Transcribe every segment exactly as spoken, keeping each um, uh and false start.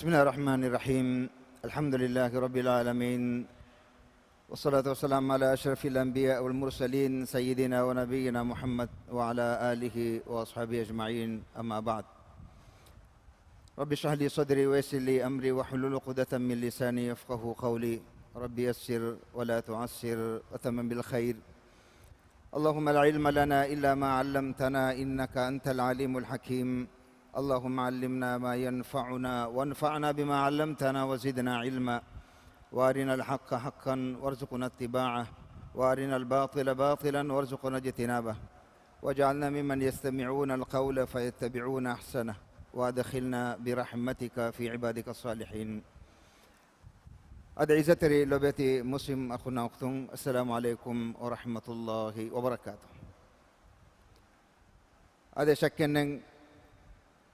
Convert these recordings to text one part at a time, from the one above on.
بسم الله الرحمن الرحيم. الحمد لله رب العالمين. والصلاة والسلام على أشرف الأنبياء والمرسلين سيدنا ونبينا محمد وعلى آله وأصحابه أجمعين. أما بعد. رب اشرح لي صدري ويسر لي أمري واحلل عقدة من لساني يفقهوا قولي. رب يسر ولا تعسر وتمم بالخير. اللهم لا علم لنا إلا ما علمتنا إنك أنت العليم الحكيم. اللهم علمنا ما ينفعنا وانفعنا بما علمتنا وزدنا علما. وأرنا الحق حقا وارزقنا اتباعه وأرنا الباطل باطلا وارزقنا اجتنابه. واجعلنا ممن يستمعون القول فيتبعون أحسنه وأدخلنا برحمتك في عبادك الصالحين. އަދި ޢިއްޒަތްތެރި ލޮބެތި މުސްލިމް އަޚުންނާ އުޚްތުން، އައްސަލާމު ޢަލައިކުމް ވަރަޙްމަތުﷲި ވަބަރަކާތުހު. އަދި ޝައްކެއްނެތް،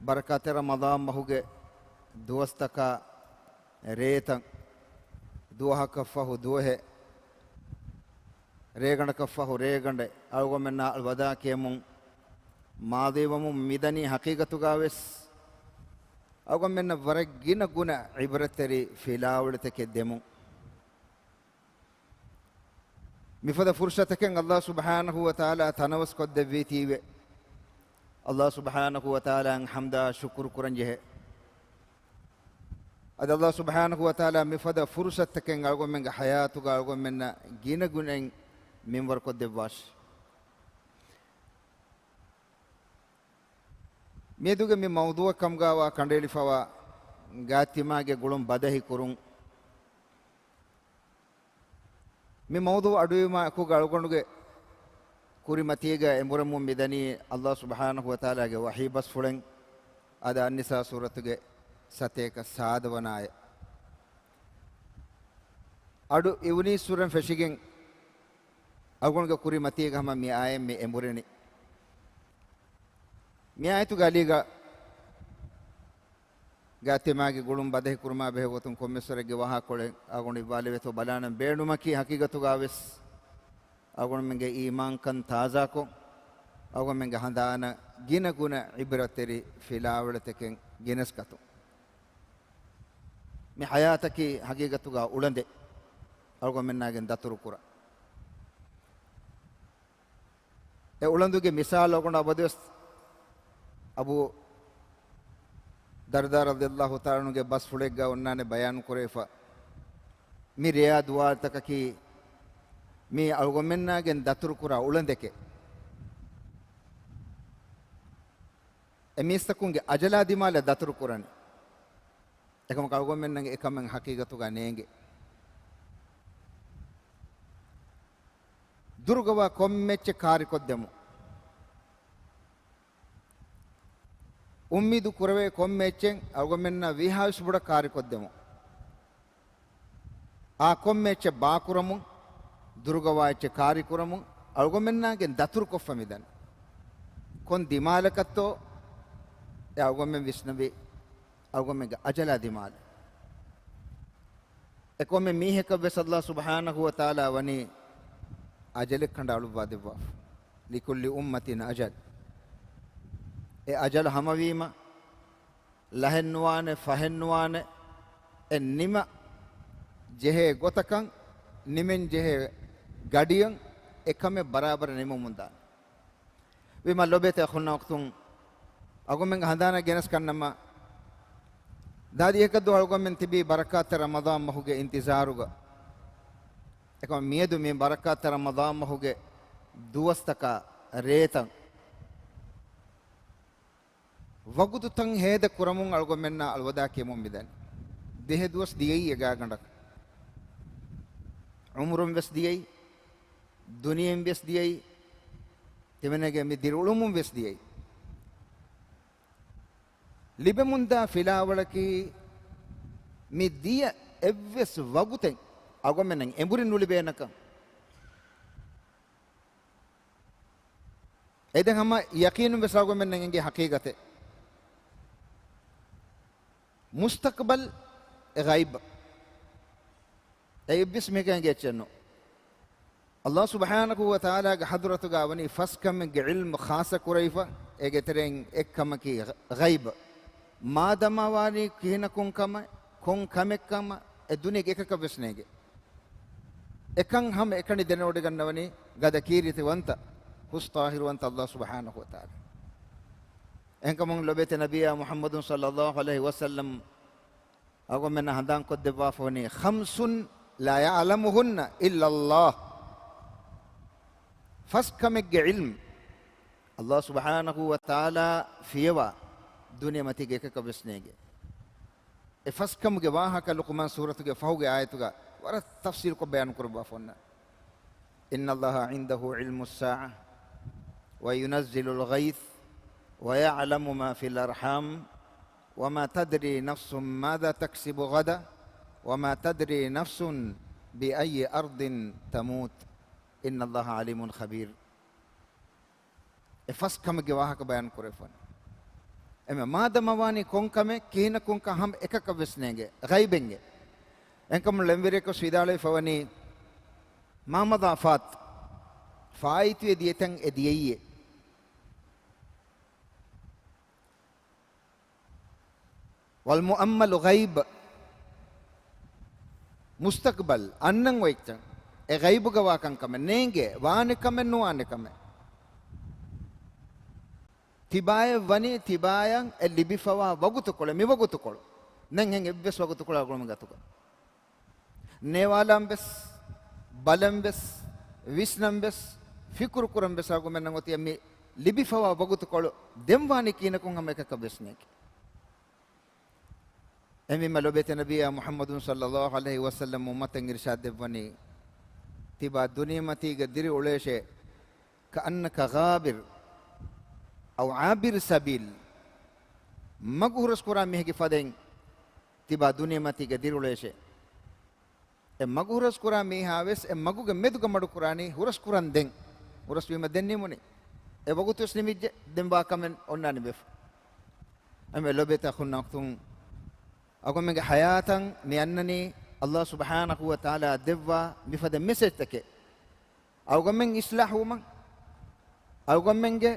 ބަރަކާތްތެރި ރަމަޟާން މަހުގެ ދުވަސްތަކާ ރޭތައް، ދުވަހަކަށްފަހު ދުވަހެއް، ރޭގަނޑަކަށްފަހު ރޭގަނޑެއް، އަޅުގަނޑުމެންނާ އަލްވަދާ ކިޔަމުން މާޟީވަމުން މިދަނީ ޙަޤީޤަތުގަވެސް އަޅުގަނޑުމެންނަށް ވަރަށް ގިނަ ގުނަ ޢިބްރަތްތެރި ފިލާވަޅުތަކެއް ދެމުން. މިފަދަ ފުރުޞަތަކެއް ﷲ ސުބްޙާނަހޫ ވަތަޢާލާ ތަނަވަސްކޮށްދެއްވީތީވެ، ﷲ ސުބްޙާނަހޫ ވަތަޢާލާއަށް ޙަމްދާ ޝުކުރު ކުރަންޖެހޭ. އަދި ﷲ ސުބްޙާނަހޫ ވަތަޢާލާ މިފަދަ ފުރުޞަތަކެއް އަޅުގަނޑުމެންގެ ޙަޔާތުގަ އަޅުގަނޑުމެންނަށް ގިނަގުނައިން މިންވަރުކޮށްދެއްވާށި. މިއަދުގެ މި މައުޟޫޢަށް ކަމުގައިވާ ކަނޑައެޅިފައިވާ ގާތްތިމާގެ ގުޅުން ބަދަހި ކުރުން. މި މައުޟޫޢު އަޑުއިވުމާ އެކުގަ އަޅުގަނޑުގެ ކުރިމަތީގަ އެނބުރެމުން މިދަނީ ﷲ ސުބްޙާނަހޫ ވަތަޢާލާގެ ވަޙީ ބަސްފުޅެއް، އަދި އައްނިސާ ސޫރަތުގެ ސަތޭކަ ސާދަ ވަނަ އާޔަތް. އަޑު އިވުނީއްސުރެން ފެށިގެން އަޅުގަނޑުގެ ކުރިމަތީގަ ހަމަ މި އާޔަތް މި އެނބުރެނީ. މި އާޔަތުގެ އަލީގަ ގާތްތިމާގެ ގުޅުން ބަދަހި ކުރުމާ ބެހޭ ގޮތުން ކޮންމެސްވަރެއްގެ ވާހަކަކޮޅެއް އަޅުގަނޑު އިއްވާލެވޭތޯ ބަލާނަން ބޭނުމަކީ ޙަޤީޤަތުގަވެސް އަޅުގަނޑުމެންގެ އީމާންކަން ތާޒާކޮށް، އަޅުގަނޑުމެންގެ ހަނދާނަށް ގިނަގުނަ ޢިބްރަތްތެރި ފިލާވަޅުތަކެއް ގެނެސްގަތުން. މި ޙަޔާތަކީ ޙަޤީޤަތުގަ އުޅަނދެއް އަޅުގަނޑުމެންނާގެން ދަތުރުކުރާ. އެ އުޅަނދުގެ މިސާލު އަޅުގަނޑު އަބަދުވެސް އަބޫ ދަރްދާ ރަޟިޔަﷲ ތަޢާލާ ޢަންހުގެ ބަސްފުޅެއްގަ އޮންނާނެ ބަޔާން ކުރެވިފަ. މި ރެޔާ ދުވާލުތަކަކީ މީ އަޅުގަނޑުމެންނާގެން ދަތުރުކުރާ އުޅަނދެކޭ. އެ މީސްތަކުންގެ އަޖަލާ ދިމާލަށް ދަތުރުކުރަނީ. އެކަމަކު އަޅުގަނޑުމެންނަށް އެކަމެއް ޙަޤީޤަތުގަ ނޭނގެ. ދުރުގަވާ ކޮންމެ އެއްޗެއް ކާރިކޮށްދެމުން، އުއްމީދު ކުރެވޭ ކޮންމެ އެއްޗެއް އަޅުގަނޑުމެންނަށް ވީހާވެސް ބޮޑަށް ކާރިކޮށްދެމުން، އާ ކޮންމެ އެއްޗެއް ބާކުރަމުން، ދުރުގަވާ އެއްޗެއް ކާރިކުރަމުން އަޅުގަނޑުމެންނާގެން ދަތުރުކޮށްފަ މިދަނީ. ކޮން ދިމާލަކަށްތޯ އެ އަޅުގަނޑުމެން ވިސްނަވީ އަޅުގަނޑުމެންގެ އަޖަލާ ދިމާލަށް. އެ ކޮންމެ މީހަކަށް ވެސް ﷲ ސުބްޙާނަހޫ ވަތަޢާލާ ވަނީ އަޖަލެއް ކަނޑައަޅުއްވާ ދެއްވާފަ. لكل أمة أجل. އެ އަޖަލު ހަމަވީމަ، ލަހެއްނުވާނެ، ފަހެއްނުވާނެ، އެ ނިމަ ޖެހޭ ގޮތަކަށް، ނިމެން ޖެހޭ ގަޑިއަށް އެ ކަމެއް ބަރާބަރަށް ނިމުމުންދާނެ. ވީމާ ލޮބޭތެ އަޚުންނާ އުޚްތުން، އަޅުގަނޑުމެންގެ ހަނދާނަށް ގެނެސް ކަންނަމަ، ދާދި އެކަދު އަޅުގަނޑުމެން ތިބީ ބަރަކާތްތެރި ރަމަޟާން މަހުގެ އިންތިޒާރުގަ. އެކަމަ މިއަދު މި ބަރަކާތްތެރި ރަމަޟާން މަހުގެ ދުވަސްތަކާ ރޭތައް ވަގުތުތައް ހޭދަ ކުރަމުން އަޅުގަނޑުމެންނާ އަލްވަދާ ކިޔަމުން މިދަނީ. ދިހަ ދުވަސް ދިޔައީ އެ ގާގަނޑަކަށް. ޢުމުރުން ވެސް ދިޔައީ، ދުނިޔެއިން ވެސް ދިޔައީ، ތިމަންނަގެ މި ދިރިއުޅުމުން ވެސް ދިޔައީ. ލިބެމުންދާ ފިލާވަޅަކީ މި ދިޔަ އެއްވެސް ވަގުތެއް އަޅުގަނޑުމެންނަށް އެނބުރި ނުލިބޭނަކަން. އެދެން ހަމަ ޔަޤީނުން ވެސް އަޅުގަނޑުމެންނަށް އެނގޭ ޙަޤީޤަތެއް. މުސްތަޤްބަލް އެ ޣައިބް. އެ އެއްވެސް މީހަކަށް އެނގޭ އެއްޗެއް ނޫން. ﷲ ސުބްޙާނަހޫ ވަތަޢާލާގެ ޙަޟްރަތުގަ ވަނީ ފަސް ކަމެއްގެ ޢިލްމު ޚާއްޞަ ކުރެވިފަ، އޭގެ ތެރެއިން އެއް ކަމަކީ ޣައިބް. މާދަމާވާނީ ކިހިނަކުން ކަމެއް، ކޮން ކަމެއްކަމަށް އެ ދުނިޔޭގެ އެކަކަށް ވެސް ނޭނގެ. އެކަން ހަމަ އެކަނި ދެނެވޮޑިގަންނަވަނީ ގަދަ ކީރިތިވަންތަ، ހުސް ޠާހިރުވަންތަ ﷲ ސުބްޙާނަހޫ ވަތަޢާލާ. އެހެންކަމުން ލޮބެތި ނަބިއްޔާ މުޙައްމަދު ޞައްލައްލާހު ޢަލައިހި ވަސައްލަމް އަޅުގަނޑުމެންނަށް ހަނދާންކޮށްދެއްވާފަވަނީ، خمس لا يعلمهن إلا الله. ފަސް ކަމެއްގެ ޢިލްމް ﷲ ސުބްޙާނަހޫ ވަތަޢާލާ ފިޔަވާ ދުނިޔެ މަތީގެ އެކަކަށް ވެސް ނޭނގެ. އެ ފަސް ކަމުގެ ވާހަކަ ލުޤުމާން ސޫރަތުގެ ފަހުގެ އާޔަތުގަ ވަރަށް ތަފްޞީލުކޮށް ބަޔާން ކުރައްވާފަ އޮންނަ. إن الله عنده علم الساعة وينزل الغيث ويعلم ما في الأرحام وما تدري نفس ماذا تكسب غدا وما تدري نفس بأي أرض تموت إن الله عليم خبير. އެ ފަސް ކަމެއްގެ ވާހަކަ ބަޔާން ކުރެފަން. އެމެ މާދަމަވާނީ ކޮން ކަމެއް ކިހިނަކުންކަ ހަމަ އެކަކަށް ވެސް ނޭނގެ ޣައިބެއްގެ. އެންކަމުން ޅެންވެރިޔަކު ވިދާޅުވެފަވަނީ، ما مضى فات، ފާއިތުވެ ދިޔަތަން އެ ދިޔައީއެއް. والمؤمل غيب، މުސްތަޤްބަލް، އަންނަން އޮތްތަން، އެ ޣައިބުގަ ވާކަން ކަމެއް ނޭނގޭ، ވާނެ ކަމެއް ނުވާނެ ކަމެއް. ތިބާއެއް ވަނީ ތިބާޔަށް އެ ލިބިފަވާ ވަގުތުކޮޅެއް، މި ވަގުތުކޮޅު. ދެން ހެން އެއްވެސް ވަގުތުކޮޅަކު ގަތުގަ. ނޭވާލަން ވެސް، ބަލަން ވެސް، ވިސްނަން ވެސް، ފިކުރު ކުރަން ވެސް އަޅުގަނޑުމެންނަށް އޮތީ މި ލިބިފަވާ ވަގުތުކޮޅު ދެން ވާނީ ކިހިނަކުން ހަމަ އެކަކަށް ވެސް ނޭނގެ. އެހެންވީމަ ލޮބެތި ނަބިއްޔާ މުޙައްމަދު ޞައްލައްލާހު ޢަލައިހި ވަސައްލަމް އުއްމަތަށް އިރުޝާދު ދެއްވަނީ، ތިބާ ދުނިޔެމަތީގަ ދިރިއުޅޭށޭ، كأنك غابر أو عابر سبيل، މަގު ހުރަސްކުރާ މީހެއްގެ ފަދައިން ތިބާ ދުނިޔެމަތީގަ ދިރިއުޅޭށޭ. އެ މަގު ހުރަސްކުރާ މީހާ ވެސް އެ މަގުގެ މެދުގަ މަޑުކުރާނީ ހުރަސްކުރަން ދެން. ހުރަސްވީމަ ދެން ނިމުނީ. އެ ވަގުތު ވެސް ނިމިއްޖެ، ދެން ވާ ކަމެއް އޮންނާނެ ބޭފު. އެމެ ލޮބެތި އަޚުންނާ އުޚްތުން، އަޅުގަނޑުމެންގެ ޙަޔާތަށް މި އަންނަނީ ﷲ ސުބްޙާނަހޫ ވަތަޢާލާ ދެއްވާ މިފަދަ މެސެޖްތަކެއް. އަޅުގަނޑުމެން އިޞްލާޙުވުމަށް، އަޅުގަނޑުމެންގެ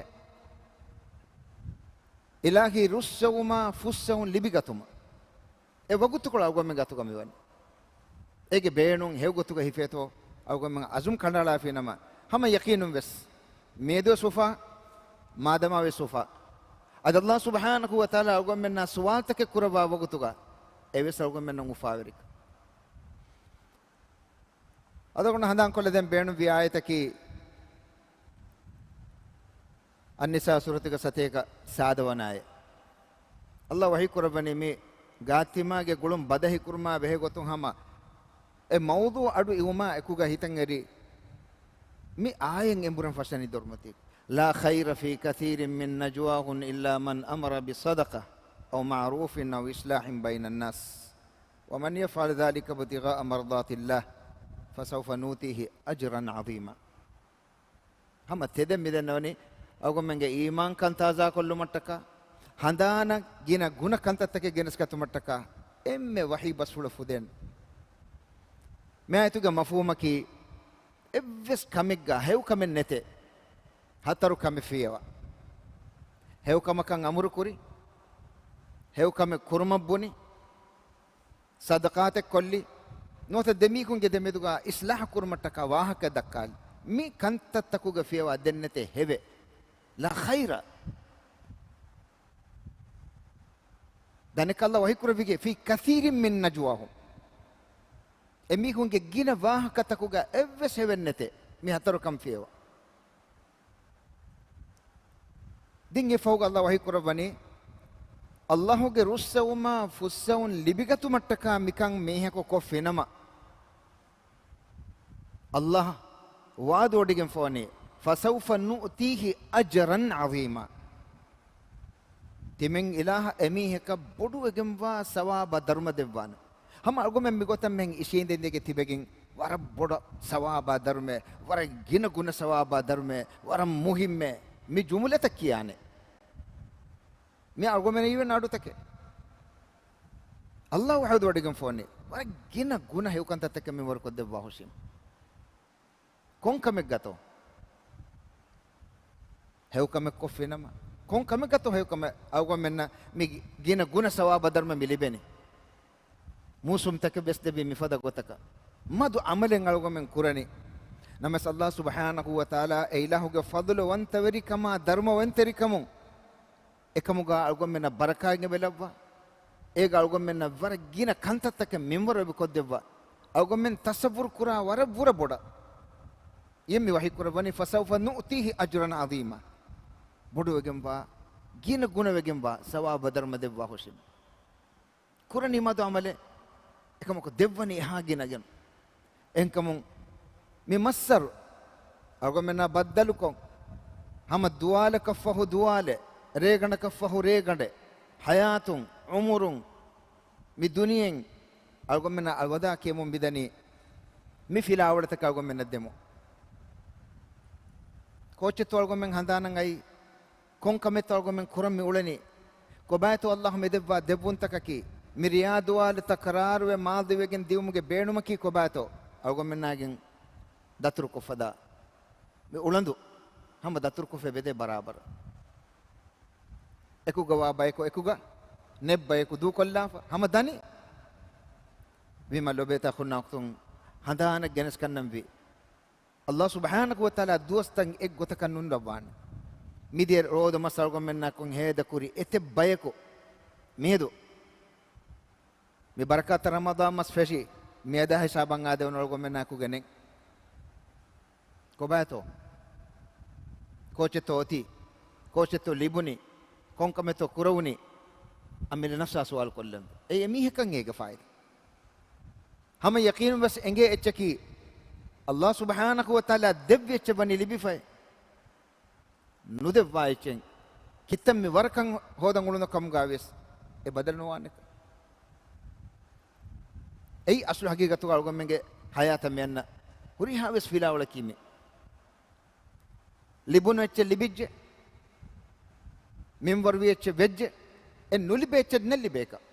އިލާހީ ރުއްސެވުމާ ފުއްސެވުން ލިބިގަތުމަށް އެ ވަގުތުކޮޅު އަޅުގަނޑުމެން ގަތުގަ މިވަނީ. އޭގެ ބޭނުން ހެޔޮގޮތުގަ ހިފޭތޯ އަޅުގަނޑުމެން އަޒުމް ކަނޑައަޅާފިނަމަ، ހަމަ ޔަޤީނުން ވެސް މިއަދުވެސް އުފާ، މާދަމާ ވެސް އުފާ. އަދި ﷲ ސުބްޙާނަހޫ ވަތަޢާލާ އަޅުގަނޑުމެންނާ ސުވާލުތަކެއް ކުރައްވާ ވަގުތުގަ އެވެސް އަޅުގަނޑުމެންނަށް އުފާވެރިކަން. އަދި އަޅުގަނޑު ހަނދާންކޮށްލަދޭން ބޭނުންވި އާޔަތަކީ އައްނިސާ ސޫރަތުގެ ސަތޭކަ ސާދަ ވަނަ އާޔަތް. ﷲ ވަޙީ ކުރައްވަނީ މި ގާތްތިމާގެ ގުޅުން ބަދަހި ކުރުމާ ބެހޭ ގޮތުން ހަމަ އެ މައުޟޫޢު އަޑު އިވުމާ އެކުގަ ހިތަށް އެރި މި އާޔަތް އެނބުރިން ފަށަނީ ދޮރުމަތީ. لا خير في كثير من نجواهم إلا من أمر بصدقة أو معروف أو إصلاح بين الناس ومن يفعل ذلك ابتغاء مرضات الله فسوف نؤتيه أجرا عظيما. ހަމަ ތެދެއް މިދެންނެވަނީ، އަޅުގަނޑުމެންގެ އީމާންކަން ތާޒާކޮށްލުމަށްޓަކާ، ހަނދާނަށް ގިނަ ގުނަ ކަންތައްތަކެއް ގެނެސްގަތުމަށްޓަކާ، އެންމެ ވަޙީ ބަސްފުޅަށް ފުދޭނެ. މި އާޔަތުގެ މަފްހޫމަކީ، އެއްވެސް ކަމެއްގަ ހެޔޮކަމެއް ނެތޭ، ހަތަރު ކަމެއް ފިޔަވާ. ހެޔޮކަމަކަށް އަމުރުކުރި، ހެޔޮކަމެއް ކުރުމަށް ބުނި، ޞަދަޤާތެއް ކޮށްލި، ނުވަތަ ދެމީހުންގެ ދެމެދުގަ އިޞްލާޙު ކުރުމަށްޓަކާ ވާހަކަ ދައްކާލި. މި ކަންތައްތަކުގަ ފިޔަވާ ދެންނެތޭ ހެވެއް. لا خير. ދަނެކަށް ﷲ ވަޙީ ކުރެއްވިގެ، في كثير من نجواهم. އެމީހުންގެ ގިނަ ވާހަކަތަކުގަ އެއްވެސް ހެވެއްނެތޭ މި ހަތަރު ކަން ފިޔަވާ. ދެން އެފަހުގަ ﷲ ވަޙީ ކުރައްވަނީ، ﷲގެ ރުއްސެވުމާ ފުއްސެވުން ލިބިގަތުމަށްޓަކާ މިކަން މީހަކު ކޮށްފިނަމަ، ﷲ ވަޢުދުވޮޑިގެންފަވަނީ، فسوف نؤتيه أجرا عظيما. ތިމަން އިލާހަށް އެމީހަކަށް ބޮޑުވެގެންވާ ސަވާބާ ދަރުމަ ދެއްވާނެ. ހަމަ އަޅުގަމެން މިގޮތަށް މެން އިށީނދެންދެގެ ތިބެގެން ވަރަށް ބޮޑަށް ސަވާބާ ދަރުމެ، ވަރަށް ގިނަ ގުނަ ސަވާބާ ދަރުމެ، ވަރަށް މުހިއްމެ މި ޖުމުލަތައް ކިޔާނެ. މި އަޅުގަމެން އިވެން އަޑުތަކެއް. ﷲ ވަޢުދުވޮޑިގެން ފޯނި. ވަރަށް ގިނަ ގުނަ ހެޔޮކަންތައްތަކެއް މި ވަރުކޮށްދެއްވާ ހުށީމަ. ކޮން ކަމެއްގަތޯ؟ ހެޔޮކަމެއް ކޮށްފިނަމަ، ކޮން ކަމެއްގަތޯ ހެޔޮކަމެއް އަޅުގަނޑުމެންނަށް މި ގިނަ ގުނަ ސަވާބާ ދަރުމަ މި ލިބެނީ. މޫސުމްތަކެއް ވެސް ދެއްވީ މިފަދަ ގޮތަކަށް. މަދު ޢަމަލެއް އަޅުގަނޑުމެން ކުރަނީ. ނަމަވެސް ﷲ ސުބްޙާނަހޫ ވަތަޢާލާ އެ އިލާހުގެ ފަޟުލުވަންތަވެރިކަމާ ދަރުމަވަންތެރިކަމުން އެކަމުގަ އަޅުގަނޑުމެންނަށް ބަރަކާތް އެބަ ލައްވާ. އޭގަ އަޅުގަނޑުމެންނަށް ވަރަށް ގިނަ ކަންތައްތަކެއް މިންވަރު އެބަ ކޮށްދެއްވާ. އަޅުގަނޑުމެން ތަޞައްވުރު ކުރާ ވަރަށް ވުރަ ބޮޑަށް. އެހެން މި ވަޙީ ކުރައްވަނީ، فسوف نؤتيه أجرا عظيما. ބޮޑުވެގެންވާ، ގިނަ ގުނަވެގެންވާ ސަވާބާ ދަރުމަ ދެއްވާ ހުށިން. ކުރަނީ މަދު ޢަމަލެއް، އެކަމަކު ދެއްވަނީ އެހާ ގިނަގެން. އެހެންކަމުން މި މައްސަރު އަޅުގަނޑުމެންނާ ބައްދަލުކޮށް، ހަމަ ދުވާލަކަށްފަހު ދުވާލެއް، ރޭގަނޑަކަށްފަހު ރޭގަނޑެއް، ޙަޔާތުން، ޢުމުރުން، މި ދުނިޔެއިން އަޅުގަނޑުމެންނަށް އަލްވަދާ ކިޔަމުން މިދަނީ މި ފިލާވަޅުތަކަށް އަޅުގަނޑުމެންނަށް ދެމުން. ކޯޗެއްތޯ އަޅުގަނޑުމެން ހަނދާނަށް އައީ؟ ކޮން ކަމެއްތޯ އަޅުގަނޑުމެން ކުރަން މި އުޅެނީ؟ ކޮބާތޯ އަލްލާހު މި ދެއްވާ ދެއްވުންތަކަކީ؟ މި ރިޔާ ދުވާލު ތަކުރާރުވެ މާޟީވެގެން ދިއުމުގެ ބޭނުމަކީ ކޮބާތޯ؟ އަޅުގަނޑުމެންނާގެން ދަތުރުކޮށްފަދަ މި އުޅަނދު ހަމަ ދަތުރުކޮށްފައި ވެދޭ ބަރާބަރަށް. އެކުގަ ވާ ބަޔަކު އެކުގަ، ނެތް ބަޔަކު ދޫކޮށްލާފަ ހަމަ ދަނީ. ވީމާ ލޮބޭތާ ހުންނަ ވަގުތުން ހަނދާނަށް ގެނެސް ކަންނަންވީ. އަލްލާހު ސުބްޙާނަހޫ ވަތަޢާލާ ދުވަސްތައް އެއްގޮތަކަށް ނުންނަވާނެ. މިދިޔަ ރޯދަ މަސް އަޅުގަނޑުމެންނާ ކޮން ހޭދަކުރި އެތައް ބަޔަކު މިއަދު މި ބަރަކާތް ރަމަޟާން މަސް ފެށި، މިއަދާ ހިސާބަށް އާދެވުނު އަޅުގަނޑުމެންނާ އެކުގަ ނެތް. ކޮބާތޯ؟ ކޯޗެއްތޯ އޮތީ؟ ކޯޗެއްތޯ ލިބުނީ؟ ކޮންކަމެއްތޯ ކުރެވުނީ؟ އަމިއްލަ ނަފްސާ ސުވާލު ކޮށްލަން. އެއީ އެމީހަކަށް އޭގެ ފާއިދާ. ހަމަ ޔަޤީނުން ވެސް އެނގޭ އެއްޗަކީ، އަލްލާހު ސުބްޙާނަހޫ ވަތަޢާލާ ދެއްވި އެއްޗެއް ވަނީ ލިބިފައި. ނުދެއްވާ އެއްޗެއް ކިތަންމެ ވަރަކަށް ހޯދަން އުޅުނު ކަމުގަ ވެސް އެ ބަދަލު ނުވާނެ. އެއީ އަސްލު ހަގީގަތުގަ އަޅުގަނޑުމެންގެ ޙަޔާތަށް މިއަންނަ ހުރިހާ ވެސް ފިލާވަޅަކީ މި. ލިބުނު އެއްޗެއް ލިބިއްޖެ، މިންވަރުވި އެއްޗެއް ވެއްޖެ، އެ ނުލިބޭ އެއްޗެއް ނެއްލިބޭކަށް.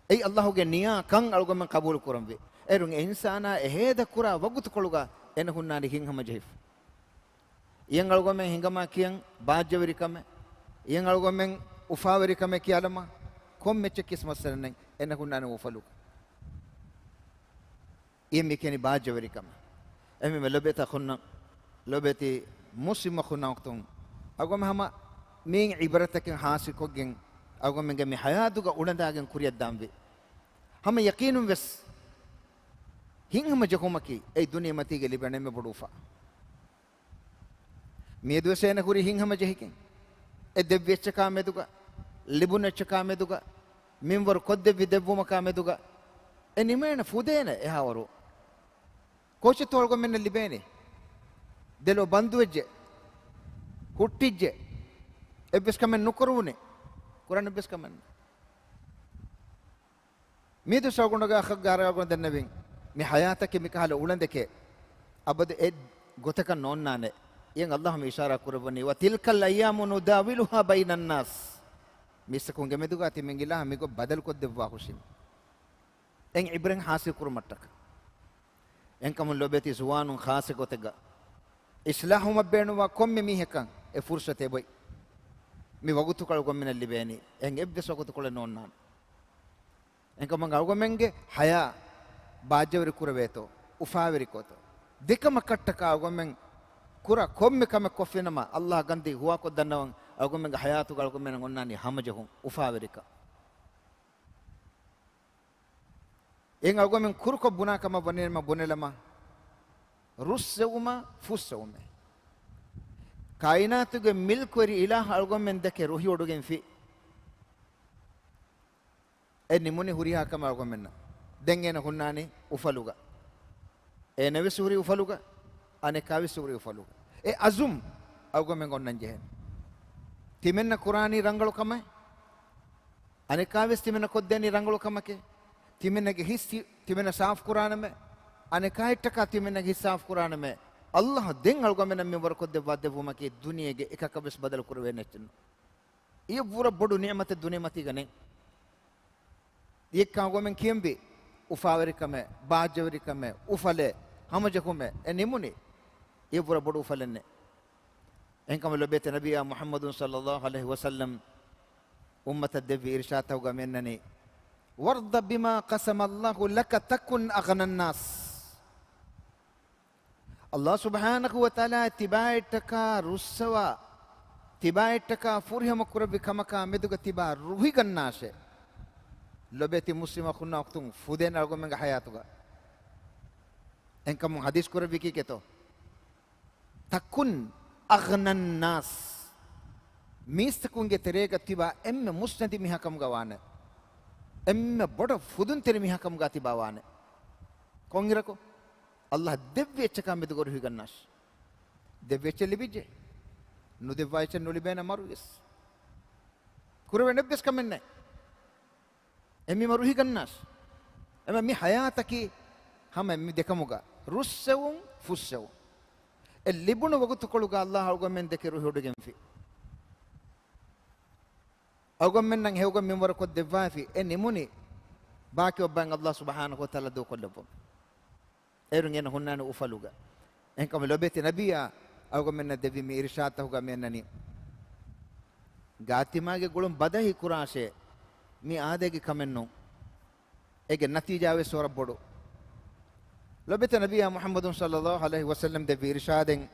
އެއީ އަލްލާހުގެ ނިޔާ ކަން އަޅުގަނޑުމެން ޤަބޫލު ކުރަންވީ. އޭރުން އެ އިންސާނާ އެ ހޭދަ ކުރާ ވަގުތުކޮޅުގަ އޭނަ ހުންނާނީ ހިތްހަމަޖެހިފަ. އިޔަން އަޅުގަނޑުމެން ހިނގަމާ ކިޔަން ބާއްޖަވެރިކަމެއް، އިޔަން އަޅުގަނޑުމެން އުފާވެރިކަމެއް ކިޔާލަމާ، ކޮންމެ އެއްޗެއް ކިސްމައްސަލަ ނެތް، އޭނަ ހުންނާނީ އުފަލުގަ. އިޔަން މި ކިޔަނީ ބާއްޖަވެރިކަމެއް. އެހެންވީމަ ލޮބޭތާ ހުންނަ، ލޮބޭތި މުސްލިމް އަޚުންނާ އުޚްތުން، އަޅުގަނޑުމެން ހަމަ މިއިން ޢިބްރަތަކެއް ޙާޞިލްކޮށްގެން، އަޅުގަނޑުމެންގެ މި ޙަޔާތުގަ އުޅަނދާގެން ކުރިއަށްދާންވީ. ހަމަ ޔަޤީނުން ވެސް ހިތްހަމަޖެހުމަކީ އެއީ ދުނިޔެމަތީގަ ލިބޭނެ އެންމެ ބޮޑު އުފާ. މިއަދުވެސް އޭނަ ހުރީ ހިތްހަމަޖެހިގެން، އެ ދެއްވި އެއްޗަކާ މެދުގަ، ލިބުނު އެއްޗަކާ މެދުގަ، މިންވަރު ކޮށްދެއްވި ދެއްވުމަކާ މެދުގަ، އެ ނިމޭނެ ފުދޭނެ އެހާވަރު. ކޯޗެއްތޯ އަޅުގަނޑުމެންނަށް ލިބޭނީ؟ ދެލޯ ބަންދުވެއްޖެ، ހުއްޓިއްޖެ، އެއްވެސް ކަމެއް ނުކުރެވުނެ، ކުރަން އެއްވެސް ކަމެއް ނެތް. މިއަދު ސައުގުނޑުގެ އަޚަށް ގާރަ އަޅުގަނޑު ދެންނެވިން. މި ޙަޔާތަކީ މިކަހަލަ އުޅަނދެކޭ. އަބަދު އެއް ގޮތަކަށް ނޯންނާނެ. އިޔަން އަލްލާހު މި އިޝާރާ ކުރައްވަނީ، وتلك الأيام نداولها بين الناس. މީސްތަކުންގެ މެދުގަ ތިމަން އިލާހަށް މިގޮތް ބަދަލުކޮށްދެއްވާ ހުށިން. އެން ޢިބްރަތް ޙާޞިލް ކުރުމަށްޓަކަ. އެންކަމުން ލޮބޭތި ޒުވާނުން ޚާއްޞަ ގޮތެއްގަ އިޞްލާޙުވުމަށް ބޭނުންވާ ކޮންމެ މީހަކަށް އެ ފުރުޞަތު އެބޮތް. މި ވަގުތުކޮޅު އަޅުގަނޑުމެންނަށް ލިބޭނީ. އެހެން އެއްވެސް ވަގުތުކޮޅެއް ނޯންނާނެ. އެންކަމުން އަޅުގަނޑުމެންގެ ޙަޔާ ބާއްޖަވެރި ކުރެވޭތޯ، އުފާވެރިކޮށްތޯ، ދެކަމަކަށްޓަކާ އަޅުގަނޑުމެން ކުރާ ކޮންމެ ކަމެއް ކޮށްފިނަމަ، އަލްލާހް ގަންދީ ހުވާކޮށްދަންނަވަން. އަޅުގަނޑުމެންގެ ޙަޔާތުގަ އަޅުގަނޑުމެންނަށް އޮންނާނީ ހަމަޖެހުން، އުފާވެރިކަން. އެން އަޅުގަނޑުމެން ކުރުކޮށް ބުނާ ކަމަށް ވަނީނަމަ ބުނެލަމާ، ރުއްސެވުމާ ފުއްސެވުމޭ. ކާއިނާތުގެ މިލްކުވެރި އިލާހު އަޅުގަނޑުމެން ދެކެ ރުހިވޮޑުގެންފި. އެ ނިމުނީ ހުރިހާ ކަމެއް އަޅުގަނޑުމެންނަށް. ދެން އޭނަ ހުންނާނީ އުފަލުގަ. އޭނަވެސް ހުރީ އުފަލުގަ، އަނެކާވެސް ހުރީ އުފަލުގަ. އެ އަޒުމް އަޅުގަނޑުމެން އޮންނަން ޖެހޭނެ. ތިމެންނަށް ކުރާނީ ރަނގަޅު ކަމެއް. އަނެކާވެސް ތިމެންނަށް ކޮށްދޭނީ ރަނގަޅު ކަމެކޭ. ތިމެންނަގެ ހިތް ތި-، ތިމެންނަށް ސާފު ކުރާނަމޭ. އަނެކާއަށްޓަކާ ތިމެންނަގެ ހިތް ސާފު ކުރާނަމޭ. އަލްލާހް ދެން އަޅުގަނޑުމެންނަށް މިންވަރު ކޮށްދެއްވާ ދެއްވުމަކީ ދުނިޔޭގެ އެކަކަށް ވެސް ބަދަލު ކުރެވޭނެ އެއްޗެއް ނޫން. އެއީ ވުރަ ބޮޑު ނިޢުމަތެއް ދުނިޔެމަތީގަ ނެތް. އެއީ އަޅުގަނޑުމެން ކިޔަންވީ އުފާވެރިކަމެއް، ބާއްޖަވެރިކަމެއް، އުފަލެއް، ހަމަޖެހުމެއް، އެ ނިމުނީ. އެއީ ވުރަ ބޮޑު އުފަލެއް ނެތް. އެހެންކަމުން ލޮބުވެތި ނަބިއްޔާ މުޙައްމަދު ޞައްލައްލާހު ޢަލައިހި ވަސައްލަމް އުއްމަތަށް ދެއްވި އިރުޝާދުތަކުގަ މިއަންނަނީ، "وارض بما قسم الله لك تكن أغنى الناس." ﷲ ސުބްޙާނަހޫ ވަތަޢާލާ ތިބާއަށްޓަކާ ރުއްސަވާ، ތިބާއަށްޓަކާ ފުރިހަމަ ކުރެއްވި ކަމަކާ މެދުގަ ތިބާ ރުހިގަންނާށޭ. ލޮބުވެތި މުސްލިމް އަޚުންނާ އުޚްތުން، ފުދޭނެ އަޅުގަނޑުމެންގެ ޙަޔާތުގަ. އެހެންކަމުން ޙަދީޘް ކުރެއްވީ ކީކޭތޯ؟ "تكن أغنى الناس." މީސްތަކުންގެ ތެރޭގަ ތިބާ އެންމެ މުއްސަނދި މީހާ ކަމުގަ ވާނެ. އެންމެ ބޮޑަށް ފުދުންތެރި މީހާ ކަމުގަ ތިބާ ވާނެ. ކޮންއިރަކު؟ ﷲ ދެއްވި އެއްޗަކާ މެދުގަ ރުހިގަންނާށި. ދެއްވި އެއްޗެއް ލިބިއްޖެ. ނުދެއްވާ އެއްޗެއް ނުލިބޭނެ މަރުވިޔަސް. ކުރެވޭނެ އެއްވެސް ކަމެއް ނެތް. އެމީހުން ރުހިގަންނާށި. އެމަ މި ޙަޔާތަކީ ހަމަ މި ދެކަމުގަ ރުއްސެވުން، ފުއްސެވުން. އެ ލިބުނު ވަގުތުކޮޅުގަ ﷲ އަޅުގަނޑުމެން ދެކެ ރުހިވޮޑިގެންފި. އަޅުގަނޑުމެންނަށް ހެޔޮގޮތް މިންވަރުކޮށް ދެއްވާފި. އެ ނިމުނީ ބާކީ އޮއްބައިން ﷲ ސުބްޙާނަހޫ ވަތަޢާލާ ދޫކޮށްލައްވަމުން. އޭރުން އޭނަ ހުންނާނެ އުފަލުގަ. އެހެންކަމުން ލޮބުވެތި ނަބިއްޔާ އަޅުގަނޑުމެންނަށް ދެއްވި މި އިރުޝާދުތަކުގަ މިއަންނަނީ، ގާތްތިމާގެ ގުޅުން ބަދަހި ކުރާށޭ، މި އާދައިގެ ކަމެއް ނޫން. އޭގެ ނަތީޖާވެސް ވަރަށް ބޮޑު. ލޮބުވެތި ނަބިއްޔާ މުޙައްމަދު ޞައްލައްލާހު ޢަލައިހި ވަސައްލަމް ދެއްވި އިރުޝާދެއް،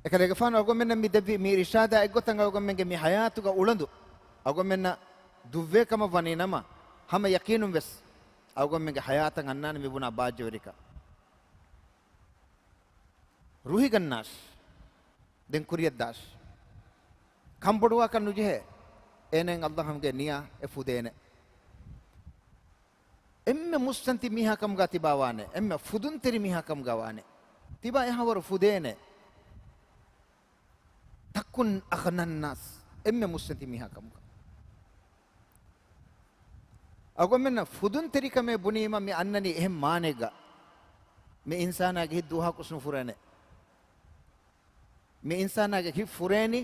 އެކަލޭގެފާނު އަޅުގަނޑުމެންނަށް މި ދެއްވި މި އިރުޝާދާ އެއްގޮތަށް އަޅުގަނޑުމެންގެ މި ޙަޔާތުގަ އުޅަނދު އަޅުގަނޑުމެންނަށް ދުށްވޭ ކަމަށް ވަނީ ނަމަ، ހަމަ ޔަޤީނުން ވެސް އަޅުގަނޑުމެންގެ ޙަޔާތަށް އަންނާނެ މި ބުނާ ބާއްޖަވެރިކަން. ރުހިގަންނާށި. ދެން ކުރިއަށްދާށި. ކަންބޮޑުވާކަށް ނުޖެހޭ. އޭނައިން ﷲ ގެ ނިޔާ އެ ފުދޭނެ. އެންމެ މުއްސަނދި މީހާ ކަމުގަ ތިބާ ވާނެ. އެންމެ ފުދުންތެރި މީހާ ކަމުގަ ވާނެ. ތިބާ އެހާވަރު ފުދޭނެ. تكن أغنى الناس. އެންމެ މުއްސަނދި މީހާ ކަމުގަ. އަޅުގަނޑުމެންނަށް ފުދުންތެރިކަމޭ ބުނީމަ މި އަންނަނީ އެހެން މާނައެއްގަ. މި އިންސާނާގެ ހިތް ދުވަހަކުސް ނުފުރޭނެ. މި އިންސާނާގެ ހިތް ފުރޭނީ.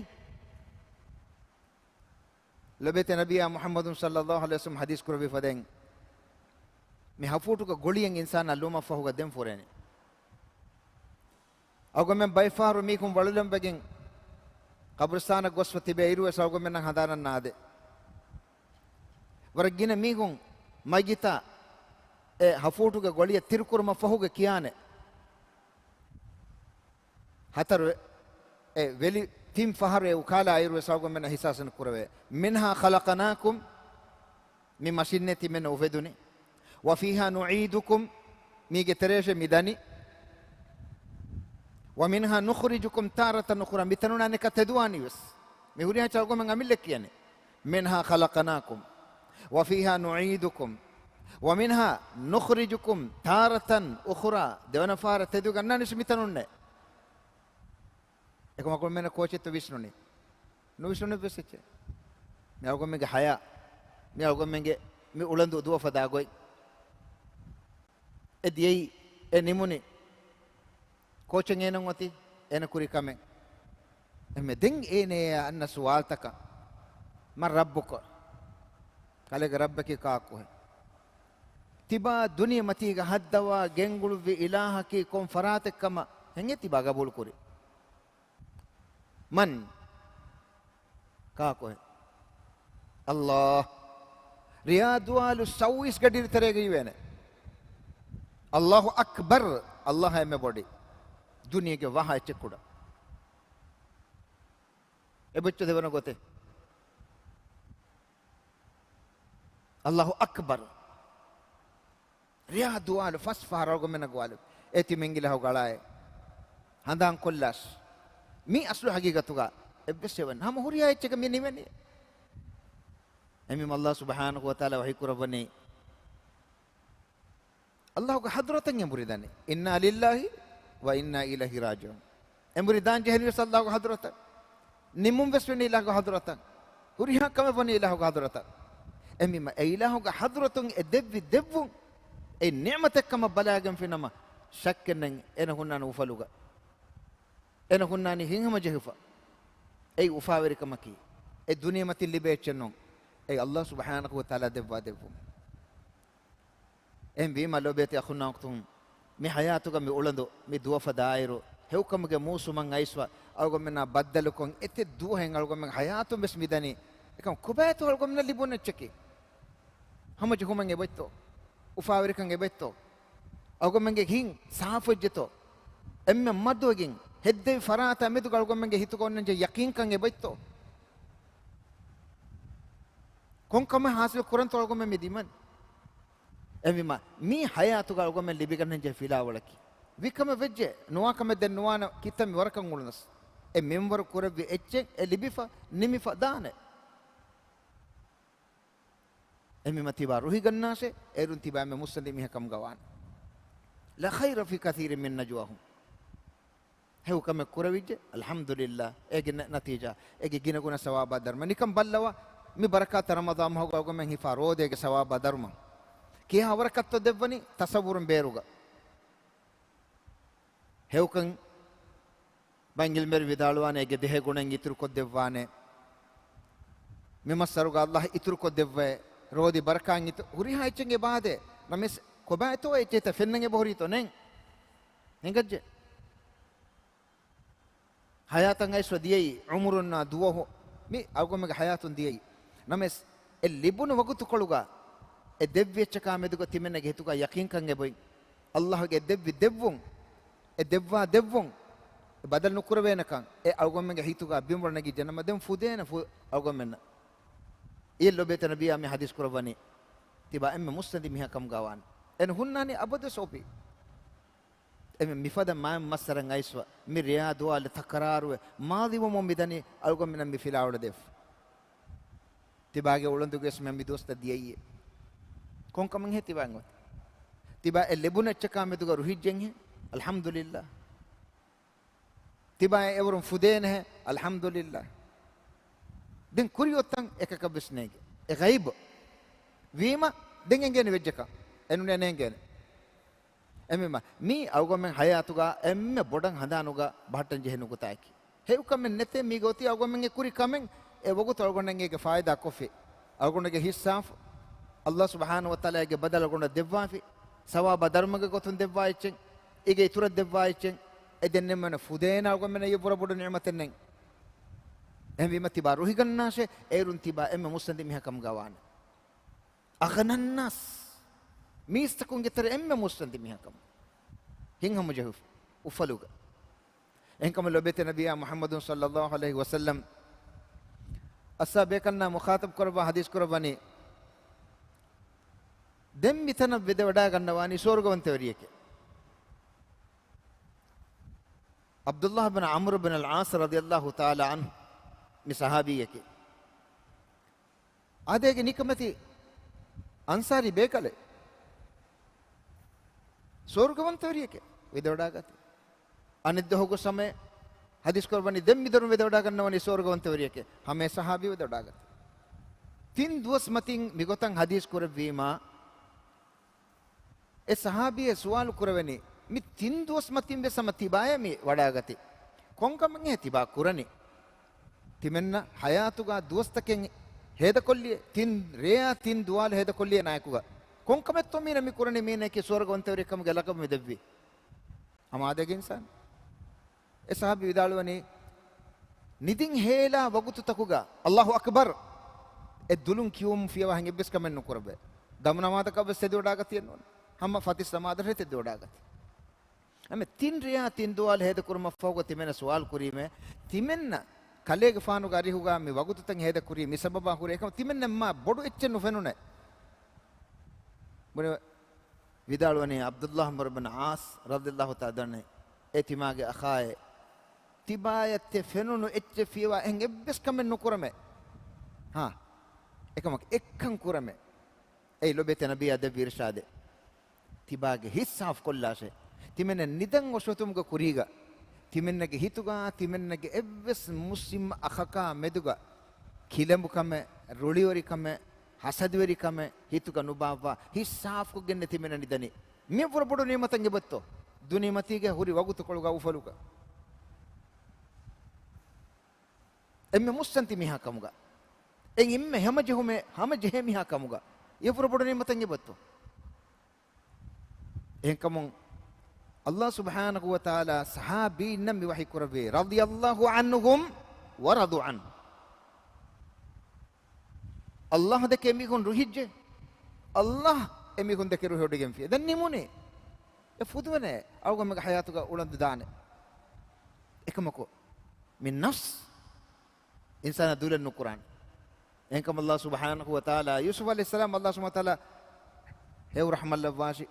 ލޮބުވެތި ނަބިއްޔާ މުޙައްމަދު ޞައްލައްލާހު ޢަލައިހި ވަސައްލަމް ޙަދީޘް ކުރެއްވި ފަދައިން، މި ހަފޫޓުގެ ގޮޅިއެއް އިންސާނާ ލުމަށް ފަހުގަ ދެން ފުރޭނެ. އަޅުގަނޑުމެން ބައެއް ފަހަރު މީހުން ވަޅުލަން ވެގެން ޤަބުރުސްތާނަށް ގޮސްފަ ތިބޭ އިރުވެސް އަޅުގަނޑުމެންނަށް ހަނދާނަށް ނާދޭ. ވަރަށް ގިނަ މީހުން މައްޔިތާ އެ ހަފޫޓުގެ ގޮޅިއަށް ތިރުކުރުމަށް ފަހުގަ ކިޔާނެ. ހަތަރު އެ ވެލި ތިން ފަހަރު އެ އުކާލާ އިރުވެސް އަޅުގަނޑުމެންނަށް އިޙްސާސް ނުކުރެވޭ. منها خلقناكم، މި މަށިންނޭ ތިމެން އުފެދުނީ. وفيها نعيدكم، މީގެ ތެރޭށޭ މި ދަނީ. ومنها نخرجكم تارة أخرى، މިތަނުންނާ ނެކަ ތެދުވާނީ ވެސް. މި ހުރިހާ އެއްޗަކަށް އަޅުގަނޑުމެން އަމިއްލަ ކިޔަނީ. منها خلقناكم وفيها نعيدكم ومنها نخرجكم تارة أخرى، ދެވަނަ ފަހަރަށް ތެދުވެގަންނާނީ ވެސް މިތަނުންނޭ. އެކަމަކު މެން ކޯޗެއްތޯ ވިސްނުނީ؟ ނުވިސްނުނެއްވެސް އެއްޗެއް. މި އަޅުގަނޑުމެންގެ ޙަޔާ، މި އަޅުގަނޑުމެންގެ މި އުޅަނދު ދުވަފަ ދާ ގޮތް. އެ ދިޔައީ، އެ ނިމުނީ. ކޯޗެއް އޭނަ އޮތީ، އޭނަ ކުރި ކަމެއް. އެހެންމެ ދެން އޭނަޔާ އަންނަ ސުވާލުތަކަށް، من ربك؟ ކަލޭގެ ރައްބަކީ ކާކުހެން؟ ތިބާ ދުނިޔެމަތީގަ ހައްދަވާ ގެންގުޅުއްވި އިލާހަކީ ކޮން ފަރާތެއް ކަމަށް ހެން ތިބާ ގަބޫލުކުރީ؟ من؟ ކާކުހެން؟ ﷲ. ރެޔާ ދުވާލު ސައުވީސް ގަޑި ތެރޭގަ އިވޭނެ. الله أكبر، ﷲ އެންމެ ބޮޑި. ދުނިޔޭގެ ވަހަށް އެއްޗެއް ކުޑަ. އެބައޮތްތަ ދެވަނަ ގޮތެއް؟ الله أكبر. ރެޔާ ދުވާލު ފަސް ފަހަރަށް އަޅުގަނޑުމެންނަށް ގޮވާލެވި. އޭ ތިމެން އިލާހުގެ އަޅާއޭ. ހަނދާން ކޮށްލާށި. މި އަސްލު ހަގީގަތުގަ އެއްވެސް އެވަން. ހަމަ ހުރިހާ އެއްޗެއްގަ މި ނިމެނީ. އެހެންވީމަ ﷲ ސުބްޙާނަހޫ ވަތަޢާލާ ވަޙީ ކުރައްވަނީ، ﷲގެ ޙަޟްރަތަށް އެނބުރި ދަނީ. إنا لله وإنا إليه راجعون. އެނބުރި ދާން ޖެހެނީ ވެސް ﷲގެ ޙަޟްރަތަށް. ނިމުން ވެސް ވެނީ އިލާހުގެ ޙަޟްރަތަށް. ހުރިހާ ކަމެއް ވަނީ އިލާހުގެ ޙަޟްރަތަށް. އެހެންވީމަ އެ އިލާހުގެ ޙަޟްރަތުން އެ ދެއްވި ދެއްވުން އެ ނިޢުމަތެއް ކަމަށް ބަލާގެންފި ނަމަ، ޝައްކެއް ނެތް އޭނަ ހުންނާނެ އުފަލުގަ. އޭނަ ހުންނާނީ ހިތްހަމަޖެހިފަ. އެއީ އުފާވެރިކަމަކީ. އެ ދުނިޔެމަތިން ލިބޭ އެއްޗެއް ނޫން. އެއީ ﷲ ސުބްޙާނަހޫ ވަތަޢާލާ ދެއްވާ ދެއްވުން. އެހެންވީމަ ލޯބިވެތި އަޚުންނާ އުޚްތުން، މި ޙަޔާތުގަ މި އުޅަނދު، މި ދުވަފަ ދާއިރު، ހެޔޮކަމުގެ މޫސުމަށް އައިސްފަ، އަޅުގަނޑުމެންނާ ބައްދަލުކޮށް އެތި ދުވަހެއް އަޅުގަނޑުމެން ޙަޔާތުން ވެސް މިދަނީ. އެކަމް ކޮބާތޯ އަޅުގަނޑުމެންނަށް ލިބުނު އެއްޗަކީ؟ ހަމަޖެހުމެއް އެބައްތޯ؟ އުފާވެރިކަން އެބައްތޯ؟ އަޅުގަނޑުމެންގެ ހިތް ސާފުވެއްޖެތޯ؟ އެންމެ މަދުވެގެން ހެއްދެވި ފަރާތާ މެދުގަ އަޅުގަނޑުމެންގެ ހިތުގަ އޮންނަންޖެހޭ ޔަޤީންކަން އެބައްތޯ؟ ކޮންކަމެއް ޙާޞިލު ކުރަންތޯ އަޅުގަނޑުމެން މި ދިމަން؟ އެހެންވީމަ، މީ ޙަޔާތުގަ އަޅުގަނޑުމެން ލިބިގަންނަންޖެހޭ ފިލާވަޅަކީ. ވީ ކަމެއް ވެއްޖެ، ނުވާ ކަމެއް ދެން ނުވާނެ، ކިތަންމެ ވަރަކަށް އުޅުނަސް. އެ މިންވަރު ކުރެއްވި އެއްޗެއް އެ ލިބިފަ، ނިމިފަ ދާނެ. އެހެންވީމަ ތިބާ ރުހިގަންނާށޭ، އޭރުން ތިބާ އެންމެ މުއްސަނދި މީހާ ކަމުގަ ވާނެ. لا خير في كثير من نجواهم. ހެޔޮ ކަމެއް ކުރެވިއްޖެ، އަލްޙަމްދުލިއްލާ. އޭގެ ނަ-، ނަތީޖާ، އޭގެ ގިނަގުނަ ސަވާބާ ދަރުމަ. ނިކަން ބައްލަވާ، މި ބަރަކާތް ރަމަޟާން މަހުގަ އަޅުގަނޑުމެން ހިފާ ރޯދައިގެ ސަވާބާ ދަރުމަ. ކިހާ ވަރަކަށްތޯ ދެއްވަނީ ތަޞައްވުރުން ބޭރުގަ. ހެޔޮކަން ބައިން ޢިލްމުވެރިން ވިދާޅުވާނެ، އޭގެ ދެހެ ގުނައިން އިތުރުކޮށްދެއްވާނެ. މި މައްސަރުގަ ﷲ އިތުރުކޮށްދެއްވައޭ، ރޯދި ބަރަކާތް އިތު-، ހުރިހާ އެއްޗެއް އެބަ އާދޭ. ނަމަވެސް ކޮބާތޯ އެއްޗެއްތަ ފެންނަން އެބަހުރީތޯ ނެން؟ އެނގައްޖެ. ޙަޔާތަށް އައިސްފަ ދިޔައީ، ޢުމުރުންނާ ދުވަހު، މި އަޅުގަނޑުމެންގެ ޙަޔާތުން ދިޔައީ. ނަމަވެސް، އެ ލިބުނު ވަގުތުކޮޅުގަ އެ ދެއްވި އެއްޗަކާ މެދުގަ ތިމެންނަގެ ހިތުގަ ޔަޤީންކަން އެބައޮތް. ﷲ ގެ ދެއްވި ދެއްވުން، އެ ދެއްވާ ދެއްވުން، އެ ބަދަލު ނުކުރެވޭނެކަން، އެ އަޅުގަނޑުމެންގެ ހިތުގަ ބިންވަރު ނެގިއްޖެ ނަމަ ދެން ފުދޭނެ ފު-، އަޅުގަނޑުމެންނަށް. އިއްޔެ ލޮބޭތެ ނަބިއްޔާ މި ޙަދީޘް ކުރައްވަނީ، ތިބާ އެންމެ މުއްސަނދި މީހާ ކަމުގަ ވާނެ. އެން ހުންނާނީ އަބަދުވެސް އޮތީ. އެމެ މިފަދަ މާތް މައްސަރަށް އައިސްފަ، މި ރެޔާ ދުވާލު ތަކަރާރުވެ، މާޟީވަމުން މިދަނީ އަޅުގަނޑުމެންނަށް މި ފިލާވަޅު ދެވިފަ. ތިބާގެ އުޅަނދުގެވެސް މި ދުވަސްތައް ދިޔައީ. ކޮންކަމެއްހޭ ތިބާއަށް އޮތީ؟ ތިބާ އެ ލިބުނު އެއްޗަކާ މެދުގަ ރުހިއްޖެންހޭ؟ އަލްޙަމްދުލިއްލާ. ތިބާ އެ އެވަރުން ފުދޭނެހޭ؟ އަލްޙަމްދުލިއްލާ. ދެން ކުރިއޮތަން އެކަކަށްވެސް ނޭނގެ. އެ ޣައިބު ވީމަ ދެން އެނގޭނެ ވެއްޖެކަން. އެނޫނޭ ނޭނގޭނެ. އެމެމަ، މީ އަޅުގަނޑުމެން ޙަޔާތުގަ އެންމެ ބޮޑަށް ހަނދާނުގަ ބަހައްޓަން ޖެހޭ ނުކުތާއަކީ. ހެޔޮކަމެއް ނެތޭ، މީގަ އޮތީ އަޅުގަނޑުމެންގެ ކުރި ކަމެއް. އެ ވަގުތު އަޅުގަނޑަށް އޭގެ ފާއިދާ ކޮށްފި. އަޅުގަނޑުގެ ހިތް ސާފު، ﷲ ސުބްޙާނަހޫ ވަތަޢާލާގެ ބަދަލު އަޅުގަނޑަށް ދެއްވާފި. ސަވާބާ ދަރުމަގެ ގޮތުން ދެއްވާ އެއްޗެއް، އޭގެ އިތުރަށް ދެއްވާ އެއްޗެއް، އެ ދެންނެވުމަށް ފުދޭނެ އަޅުގަނޑުމެންނަށް އެއްވުރެ ބޮޑު ނިޢުމަތެއް ނެތް. އެހެންވީމަ ތިބާ ރުހިގަންނާށޭ، އޭރުން ތިބާ އެންމެ މުއްސަނދި މީހާ ކަމުގަ ވާނެ. އަޣްނައްނާސް، މީސްތަކުންގެ ތެރެ އެންމެ މުއްސަނދި މީހާ ކަމު. ހިތްހަމަޖެހިފަ އުފަލުގަ. އެހެންކަމުން ލޮބޭތެ ނަބިއްޔާ މުޙައްމަދު ޞައްލައްލާހު ޢަލައިހި ވަސައްލަމް އަޞްޙާބު ބޭކަލުންނާ މުޚާޠަބު ކުރައްވާ ޙަދީޘް ކުރައްވަނީ، ދެން މިތަނަށް ވެދެވަޑައިގަންނަވާނީ ސުވަރުގަވަންތަވެރިއެކޭ. ޢަބްދުﷲ ބިން ޢަމްރު ބިން އަލް ޢާޞް ރަޟިޔަﷲ ތަޢާލާ ޢަންހު މި ޞަޙާބީއެކޭ. އާދޭގެ ނިކަމެތި އަންޞާރީ ބޭކަލެއް. ސުވަރުގަވަންތަވެރިއެކޭ ވެދެވަޑައިގަތީ. އަނެއް ދުވަހުގެ ސަމައެއް ޙަދީޘް ކުރައްވަނީ ދެން މިދޮރުން ވެދެވަޑައިގަންނަވަނީ ސުވަރުގަވަންތަވެރިއެކޭ. ހަމަ އެ ޞަޙާބީ ވެދެވަޑައިގަތީ. ތިން ދުވަސް މަތިން މިގޮތަށް ޙަދީޘް ކުރެއްވީމާ، އެ ޞަޙާބީއެއް ސުވާލު ކުރެވެނީ، މި ތިން ދުވަސް މަތިން ވެސް ހަމަ ތިބާޔަށް މި ވަޑައިގަތީ. ކޮންކަމެއްހޭ ތިބާ ކުރަނީ؟ ތިމެންނަށް ޙަޔާތުގަ ދުވަސްތަކެއް ހޭދަކޮށްލިއޭ، ތިން ރެޔާ ތިން ދުވާލު ހޭދަކޮށްލިއޭ ނާއެކުގަ. ކޮންކަމެއްތޯ މީނަ މި ކުރަނީ؟ މީނައަކީ ސުވަރުގަވަންތަވެރި ކަމުގެ ލަޤަބު މި ދެއްވީ. ހަމަ އާދޭގެ އިންސާނު. އެ ޞަޙާބީ ވިދާޅުވަނީ، ނިދިން ހޭލާ ވަގުތުތަކުގަ، އަލްލާހު އަކްބަރު، އެ ދުލުން ކިޔުން ފިޔަވާ ހެން އެއްވެސް ކަމެއް ނުކުރެވޭ. ދަމު ނަމާދަކަށް ވެސް ތެދުވަޑައިގަތީ ނޫން. ހަމަ ފަތިސް ނަމާދަށް ތެދުވަޑައިގަތީ. އެމެ ތިން ރެޔާ ތިން ދުވާލު ހޭދަކުރުމަށްފަހުގަ ތިމެން ސުވާލު ކުރީމޭ، ތިމެންނަށް ކަލޭގެފާނުގެ އަރިހުގަ މި ވަގުތުތައް ހޭދަކުރީ މި ސަބަބާ ހުރޭ ކަމަށް ތިމެންނަށް މާ ބޮޑު އެއްޗެއް ނުފެނުނޭ. ބުނެ ވިދާޅުވަނީ ޢަބްދުﷲ ޢަމްރު ބިން ޢާޞް ރަޟިޔަﷲ ތަޢާލާ ޢަންހު، އޭ ތިމާގެ އަޚާއޭ، ތިބާޔަށް ތި ފެނުނު އެއްޗެއް ފިޔަވާ އެހެން އެއްވެސް ކަމެއް ނުކުރަމޭ. ހާ، އެކަމަކު އެއްކަން ކުރަމޭ. އެއީ ލޮބޭތެ ނަބިއްޔާ ދެއްވި އިރުޝާދެއް. ތިބާގެ ހިތް ސާފު ކޮށްލާށޭ. ތިމެންނަށް ނިދަން އޮށޯތުމުގެ ކުރީގަ، ތިމެންނަގެ ހިތުގަ، ތިމެންނަގެ އެއްވެސް މުސްލިމް އަޚަކާ މެދުގަ ކިލަނބުކަމެއް، ރުޅިވެރިކަމެއް، ހަސަދަވެރިކަމެއް ހިތުގަ ނުބާއްވާ، ހިތް ސާފުކޮށްގެންނެ ތިމެންނަށް ނިދަނީ. މިއަށްވުރެ ބޮޑު ނިޢުމަތެއް އެބައޮތްތޯ؟ ދުނިމަތީގެ ހުރި ވަގުތުކޮޅުގަ އުފަލުގަ. އެންމެ މުއްސަނދި މީހާ ކަމުގަ، އެންމެ ހަމަޖެހުމެއް ހަމަޖެހޭ މީހާ ކަމުގަ، އެއަށްވުރެ ބޮޑު ނިޢުމަތެއް އެބައޮތްތޯ؟ އެހެންކަމުން ﷲ ސުބްޙާނަހޫ ވަތަޢާލާ ޞަޙާބީންނަށް މި ވަޙީ ކުރެއްވީ، رضي الله عنهم ورضوا عنه. ﷲ ދެކެ މީހުން ރުހިއްޖެ. ﷲ އެމީހުން ދެކެ ރުހިވޮޑިގެންފި. ދެން ނިމުނީ. އެ ފުދުވަނޭ އަޅުގަނޑުމެންގެ ޙަޔާތުގަ އުޅަނދު ދާނެ. އެކަމަކު މި ނަފްސް އިންސާނާ ދުލެއް ނުކުރާނެ. އެހެންކަމުން ﷲ ސުބްޙާނަހޫ ވަތަޢާލާ ޔޫސުފް ޢަލައިހިއްސަލާމް ﷲ ސުބްޙާނަހޫ ވަތަޢާލާ ހެޔޮ ރަޙްމަތްލައްވާށި.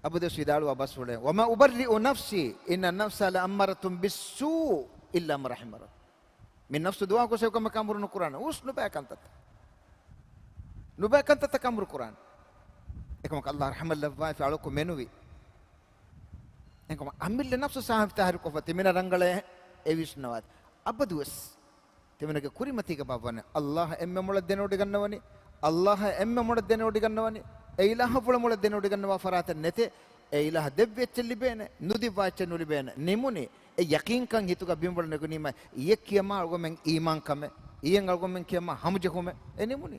އަބަދުވެސް ވިދާޅުވާ ބަސްފުޅެއް، وما أبرئ نفسي إن النفس لأمارة بالسوء إلا ما رحم ربي. މި ނަފްސު ދުވާކޮށް ސެވިކަމަކާ އަމުރު ނުކުރާނެ. އުސް ނުބައި ކަންތައްތައް. ނުބައި ކަންތައްތަކަށް އަމުރު ކުރާނެ. އެކަމަކު ﷲ ރަޙްމަތްލައްވާފި އަޅުކު މެނުވި. އެކަމަކު އަމިއްލަ ނަފްސު ސާހިބު ތަހުރީކުކޮށްފަ ތިމިނަ ރަނގަޅޭ އެ ވިސްނަވާތި. އަބަދުވެސް ތިމަންނަގެ ކުރިމަތީގަ ބާއްވަން. ﷲ އެންމެ މޮޅަށް ދެނެވޮޑިގަންނަވަނީ. ﷲ އެންމެ މޮޅަށް ދެނެވޮޑިގަންނަވަނީ. އެ އިލާހަށް ފުޅަށް މޮޅަށް ދެނެވޮޑިގަންނަވާ ފަރާތެއް ނެތޭ. އެ އިލާހަށް ދެއްވި އެއްޗެއް ލިބޭނެ. ނުދެއްވާ އެއްޗެއް ނުލިބޭނެ. ނިމުނީ. އެ ޔަޤީންކަން ހިތުގަ ބިންވަޅު ނެގުނީމަ، އިއެއް ކިޔަމާ އަޅުގަނޑުމެން އީމާންކަމެއް. އިއެއް އަޅުގަނޑުމެން ކިޔަމާ ހަމަޖެހުމެއް. އެ ނިމުނީ.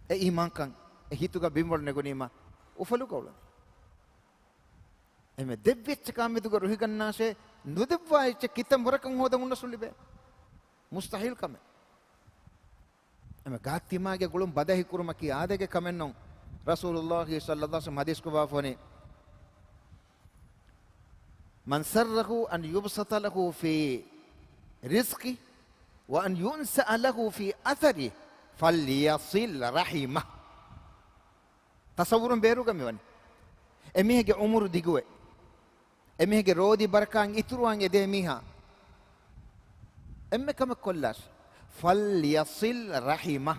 އެ އީމާންކަން އެ ހިތުގަ ބިންވަޅު ނެގުނީމަ، އުފަލުގަ އުޅުނީ. އެމެ ދެއްވި އެއްޗަކާ މެދުގަ ރުހިގަންނާށޭ، ނުދެއްވާ އެއްޗެއް ކިތަން ވަރަކަށް ހޯދަން ހުންނަސް ލިބޭ. މުސްތަޙީލް ކަމެއް. އެމެ ގާތްތިމާގެ ގުޅުން ބަދަހިކުރުމަކީ އާދައިގެ ކަމެއް ނޫން. ރަސޫލުﷲ ޞައްލަﷲ ޢަލައިހި ވަސައްލަމަ ޙަދީޘް ކުރައްވާފަ ވަނީ، من سره أن يبسط له في رزقه وأن ينسأ له في أثره فليصل رحمه. ތަޞައްވުރުން ބޭރުގަ މިވަނީ. އެމީހެއްގެ އުމުރު ދިގުވެ، އެމީހެއްގެ ރޯދި ބަރަކާތް އިތުރުވާން އެދޭ މީހާ އެންމެ ކަމެއް ކޮށްލާށި. فليصل رحمه.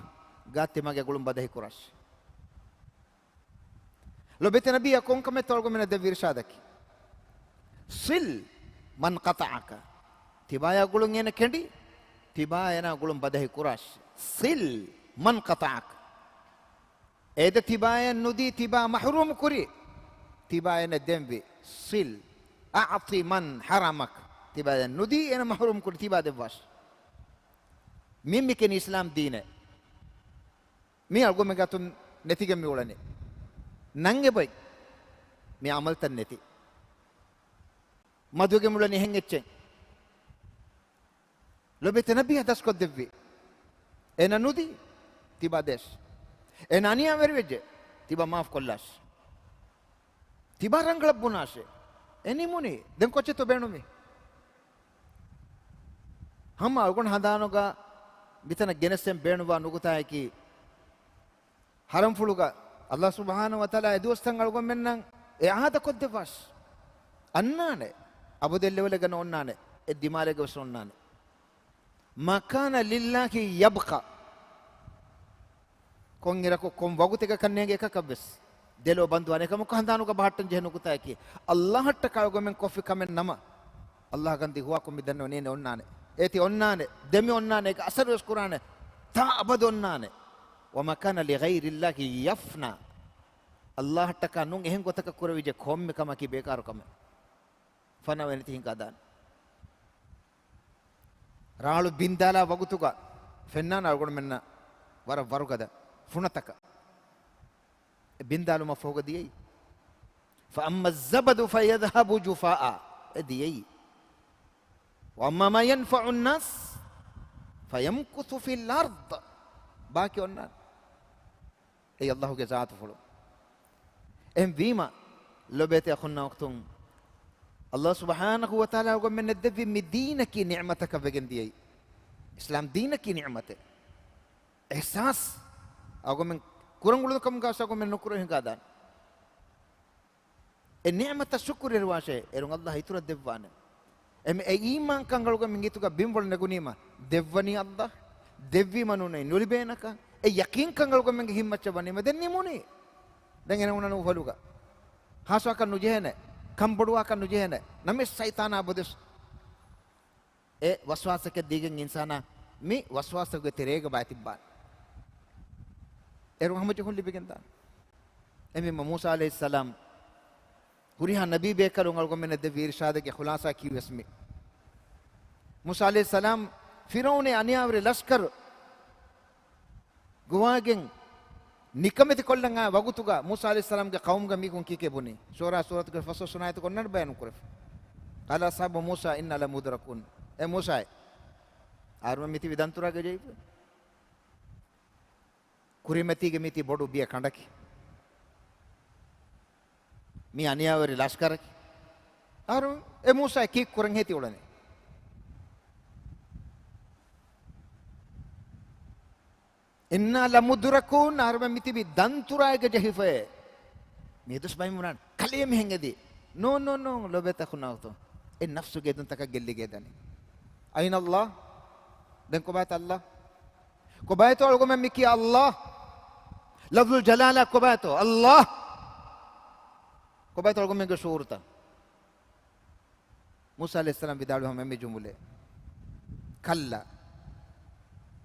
ގާތްތިމާގެ ގުޅުން ބަދަހި ކުރާށި. ލޮބެތި ނަބިއްޔާ ކޮން ކަމެއްތޯ އަޅުގަނޑުމެންނަށް ދެއްވި އިރުޝާދަކީ؟ صل من قطعك. ތިބާޔާ ގުޅުން އޭނަ ކެނޑި، ތިބާ އޭނާ ގުޅުން ބަދަހި ކުރާށި. صل من قطعك. އޭދެ ތިބާޔަށް ނުދީ، ތިބާ މަޙްރޫމް ކުރި، ތިބާ އޭނަ ދެންވި. صل. أعط من حرمك. ތިބާޔަށް ނުދީ، އޭނަ މަޙްރޫމް ކުރި، ތިބާ ދެއްވާށި. މި މިކެނި އިސްލާމް ދީނެއް. މި އަޅުގަނޑުމެން ގާތުން ނެތިގެން މި އުޅެނީ. ނަން އެބައި މި އަމަލްތައް ނެތި. މަދުވެގެން މި އުޅެނީ އެހެން އެއްޗެއް. ލޮބެތި ނަބިއްޔާ ދަސްކޮށްދެއްވި. އޭނަ ނުދީ، ތިބާ ދޭށި. އޭނަ އަނިޔާވެރިވެއްޖެ، ތިބާ މާފް ކޮށްލާށި. ތިބާ ރަނގަޅަށް ބުނާށޭ. އެ ނިމުނީ. ދެން ކޮއްޗެއްތޯ ބޭނުމީ؟ ހަމަ އަޅުގަނޑު ހަނދާނުގަ މިތަނަށް ގެނެސްދޭން ބޭނުންވާ ނުކުތާއަކީ، ޙަރަމްފުޅުގަ ﷲ ސުބްޙާނަހޫ ވަތަޢާލާ އެ ދުވަސްތައް އަޅުގަނޑުމެންނަށް އެ އާދަކޮށްދެއްވާށި. އަންނާނެ. އަބަދު އެއްލެވެލެއްގަ ނޯންނާނެ. އެއް ދިމާލެއްގަ ވެސް ނޯންނާނެ. ما كان لله يبقى. ކޮންއިރަކު ކޮން ވަގުތެއްގަ ކަންނޭނގެ އެކަކަށްވެސް ދެލޯ ބަންދުވާނެ. އެކަމަކު ހަނދާނުގަ ބަހައްޓަން ޖެހޭ ނުކުތާއަކީ، ﷲއަށްޓަކާ އަޅުގަނޑުމެން ކޮށްފި ކަމެއް ނަމަ، ﷲ ކަން ދިހުވާކޮށް މި ދަންނަވަނީ އޮންނާނެ. އޭތި އޮންނާނެ. ދެމި އޮންނާނެ. އޭގެ އަސަރުވެސް ކުރާނެ. ތާ އަބަދު އޮންނާނެ. وما كان لغير الله يفنى. ﷲއަށްޓަކާ ނޫން އެހެން ގޮތަކަށް ކުރެވިއްޖެ ކޮންމެ ކަމަކީ ބޭކާރު ކަމެއް. ފަނަވަން އެންތި ހިނގާދާނެ. ރާޅު ބިންދާލާ ވަގުތުގަ ފެންނާނެ އަޅުގަނޑުމެންނަށް ވަރަށް ވަރުގަދަ ފުނަތަކަށް. އެ ބިންދާލުމަށްފަހުގަ ދިޔައީ. فأما الزبد فيذهب جفاء. އެ ދިޔައީ. وأما ما ينفع الناس فيمكث في الأرض. ބާކީ އޮންނާނެ. އެއީ ﷲގެ ޒާތުފުޅު. އެހެންވީމަ، ލޮބޭތެ އަޚުންނާ އުޚްތުން، ﷲ ސުބްޙާނަހޫ ވަތަޢާލާ އަޅުގަނޑުމެންނަށް ދެއްވި މި ދީނަކީ ނިޢުމަތަކަށް ވެގެން ދިޔައީ. އިސްލާމް ދީނަކީ ނިޢުމަތެއް. އިޙްސާސް އަޅުގަނޑުމެން ކުރަން އުޅުނު ކަމުގަ އަޅުގަނޑުމެން ނުކުރެވި ހިނގާދާނެ. އެ ނިޢުމަތަށް ޝުކުރުވެރިވާށޭ، އޭރުން ﷲ އިތުރަށް ދެއްވާނެ. އެމެ އެ އީމާންކަން އަޅުގަނޑުމެން ހިތުގަ ބިންވަޅު ނެގުނީމަ، ދެއްވަނީ ﷲ، ދެއްވީމަ ނޫނީ ނުލިބޭނެކަން، އެ ޔަޤީންކަން އަޅުގަނޑުމެންގެ ހިތްމައްޗަށް ވަނީމަ، ދެން ނިމުނީ. ދެން އޭނަ އުޅެނީ އުފަލުގަ. ހާސްވާކަށް ނުޖެހޭނެ، ކަންބޮޑުވާކަށް ނުޖެހޭނެ. ނަމަވެސް ޝައިޠާނާ އަބަދުވެސް އެ ވަސްވާސަކަށް ދީގެން އިންސާނާ މި ވަސްވާސުގެ ތެރޭގަ ބައި ތިއްބާނެ. އޭރު ހަމަޖެހުން ލިބިގެން ދާނެ. އެހެންވީމަ މޫސާ ޢަލައިހިއްސަލާމް ހުރިހާ ނަބީ ބޭކަލުން އަޅުގަނޑުމެންނަށް ދެއްވި އިރުޝާދެއްގެ ޚުލާޞާ ކީއްވެސް މި. މޫސާ ޢަލައިހިއްސަލާމް ފިރުޢައުނުގެ އަނިޔާވެރި ލަޝްކަރު ގޮވާގެން ނިކަމެތި ކޮށްލަން އާ ވަގުތުގަ މޫސާ ޢަލައިހިއްސަލާމްގެ ޤައުމުގެ މީހުން ކީކޭ ބުނީ؟ ޝުޢަރާ ސޫރަތުގެ ފަސްވަނަ ސުވަރާތު އޮންނަން ބަޔާން ކުރެފަ. قال أصحاب موسى إنا لمدركون. އޭ މޫސާއޭ، އަހަރުމެން މިތިބި ދަންތުރާގެ ޖެހިފަ. ކުރިމަތީގެ މިތި ބޮޑު ބިޔަ ކަނޑަކީ. މި އަނިޔާވެރި ލަޝްކަރަކީ. އަހަރު އެ މޫސާ ކީއްކުރަން ހޭތި އުޅެނީ؟ إنا لمدركون، އަހަރުމެން މިތިބި ދަންތުރާގެ ޖެހިފައޭ. މި ދުސް ބައިމުނާން ކަލޭ މިހެން އެދީ. ނޯ، ނޯ، ނޯ، ލޯބިވެތި އަޚުންނާ އުޚްތުން. އެ ނަފްސުގެ އެދުންތަކަށް ގެއްލިގެ ދަނީ. أين الله؟ ދެން ކޮބާތޯ ﷲ؟ ކޮބާތޯ އަޅުގަމެން މި ކިޔާ ﷲ؟ ލަފްޒުލް ޖަލާލާ ކޮބާތޯ؟ ﷲ. ކޮބާތޯ އަޅުގަމެންގެ ޝުޢޫރުތައް؟ މޫސާ ޢަލައިހިއްސަލާމް ވިދާޅުވި ހަމަ އެންމެ ޖުމުލައެއް. كلا.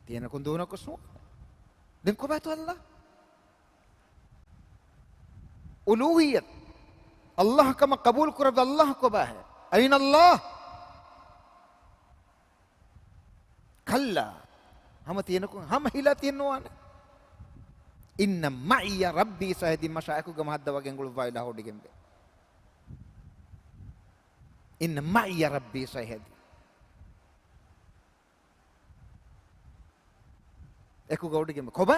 ތިޔަނަކުން ދޫނަކޮށް ސޫން. ދެން ކޮބާތޯ ﷲ؟ އުލޫހިއްޔަތު. ﷲ ކަމަށް ޤަބޫލު ކުރެއްވި ﷲ ކޮބާހޭ؟ أين الله؟ كلا. ހަމަ ތިޔަނަކުން ހަމަ ހިލާ ތިޔަން ނުވާނެ. إن معي ربي سيهدين، މަށާ އެކުގަ މަހައްދަވާ ގެންގުޅުއްވާ އިލާހު ވޮޑިގެންވޭ. إن معي ربي سيهدين. އެކުގަ ވޮޑިގެން ކޮބާ؟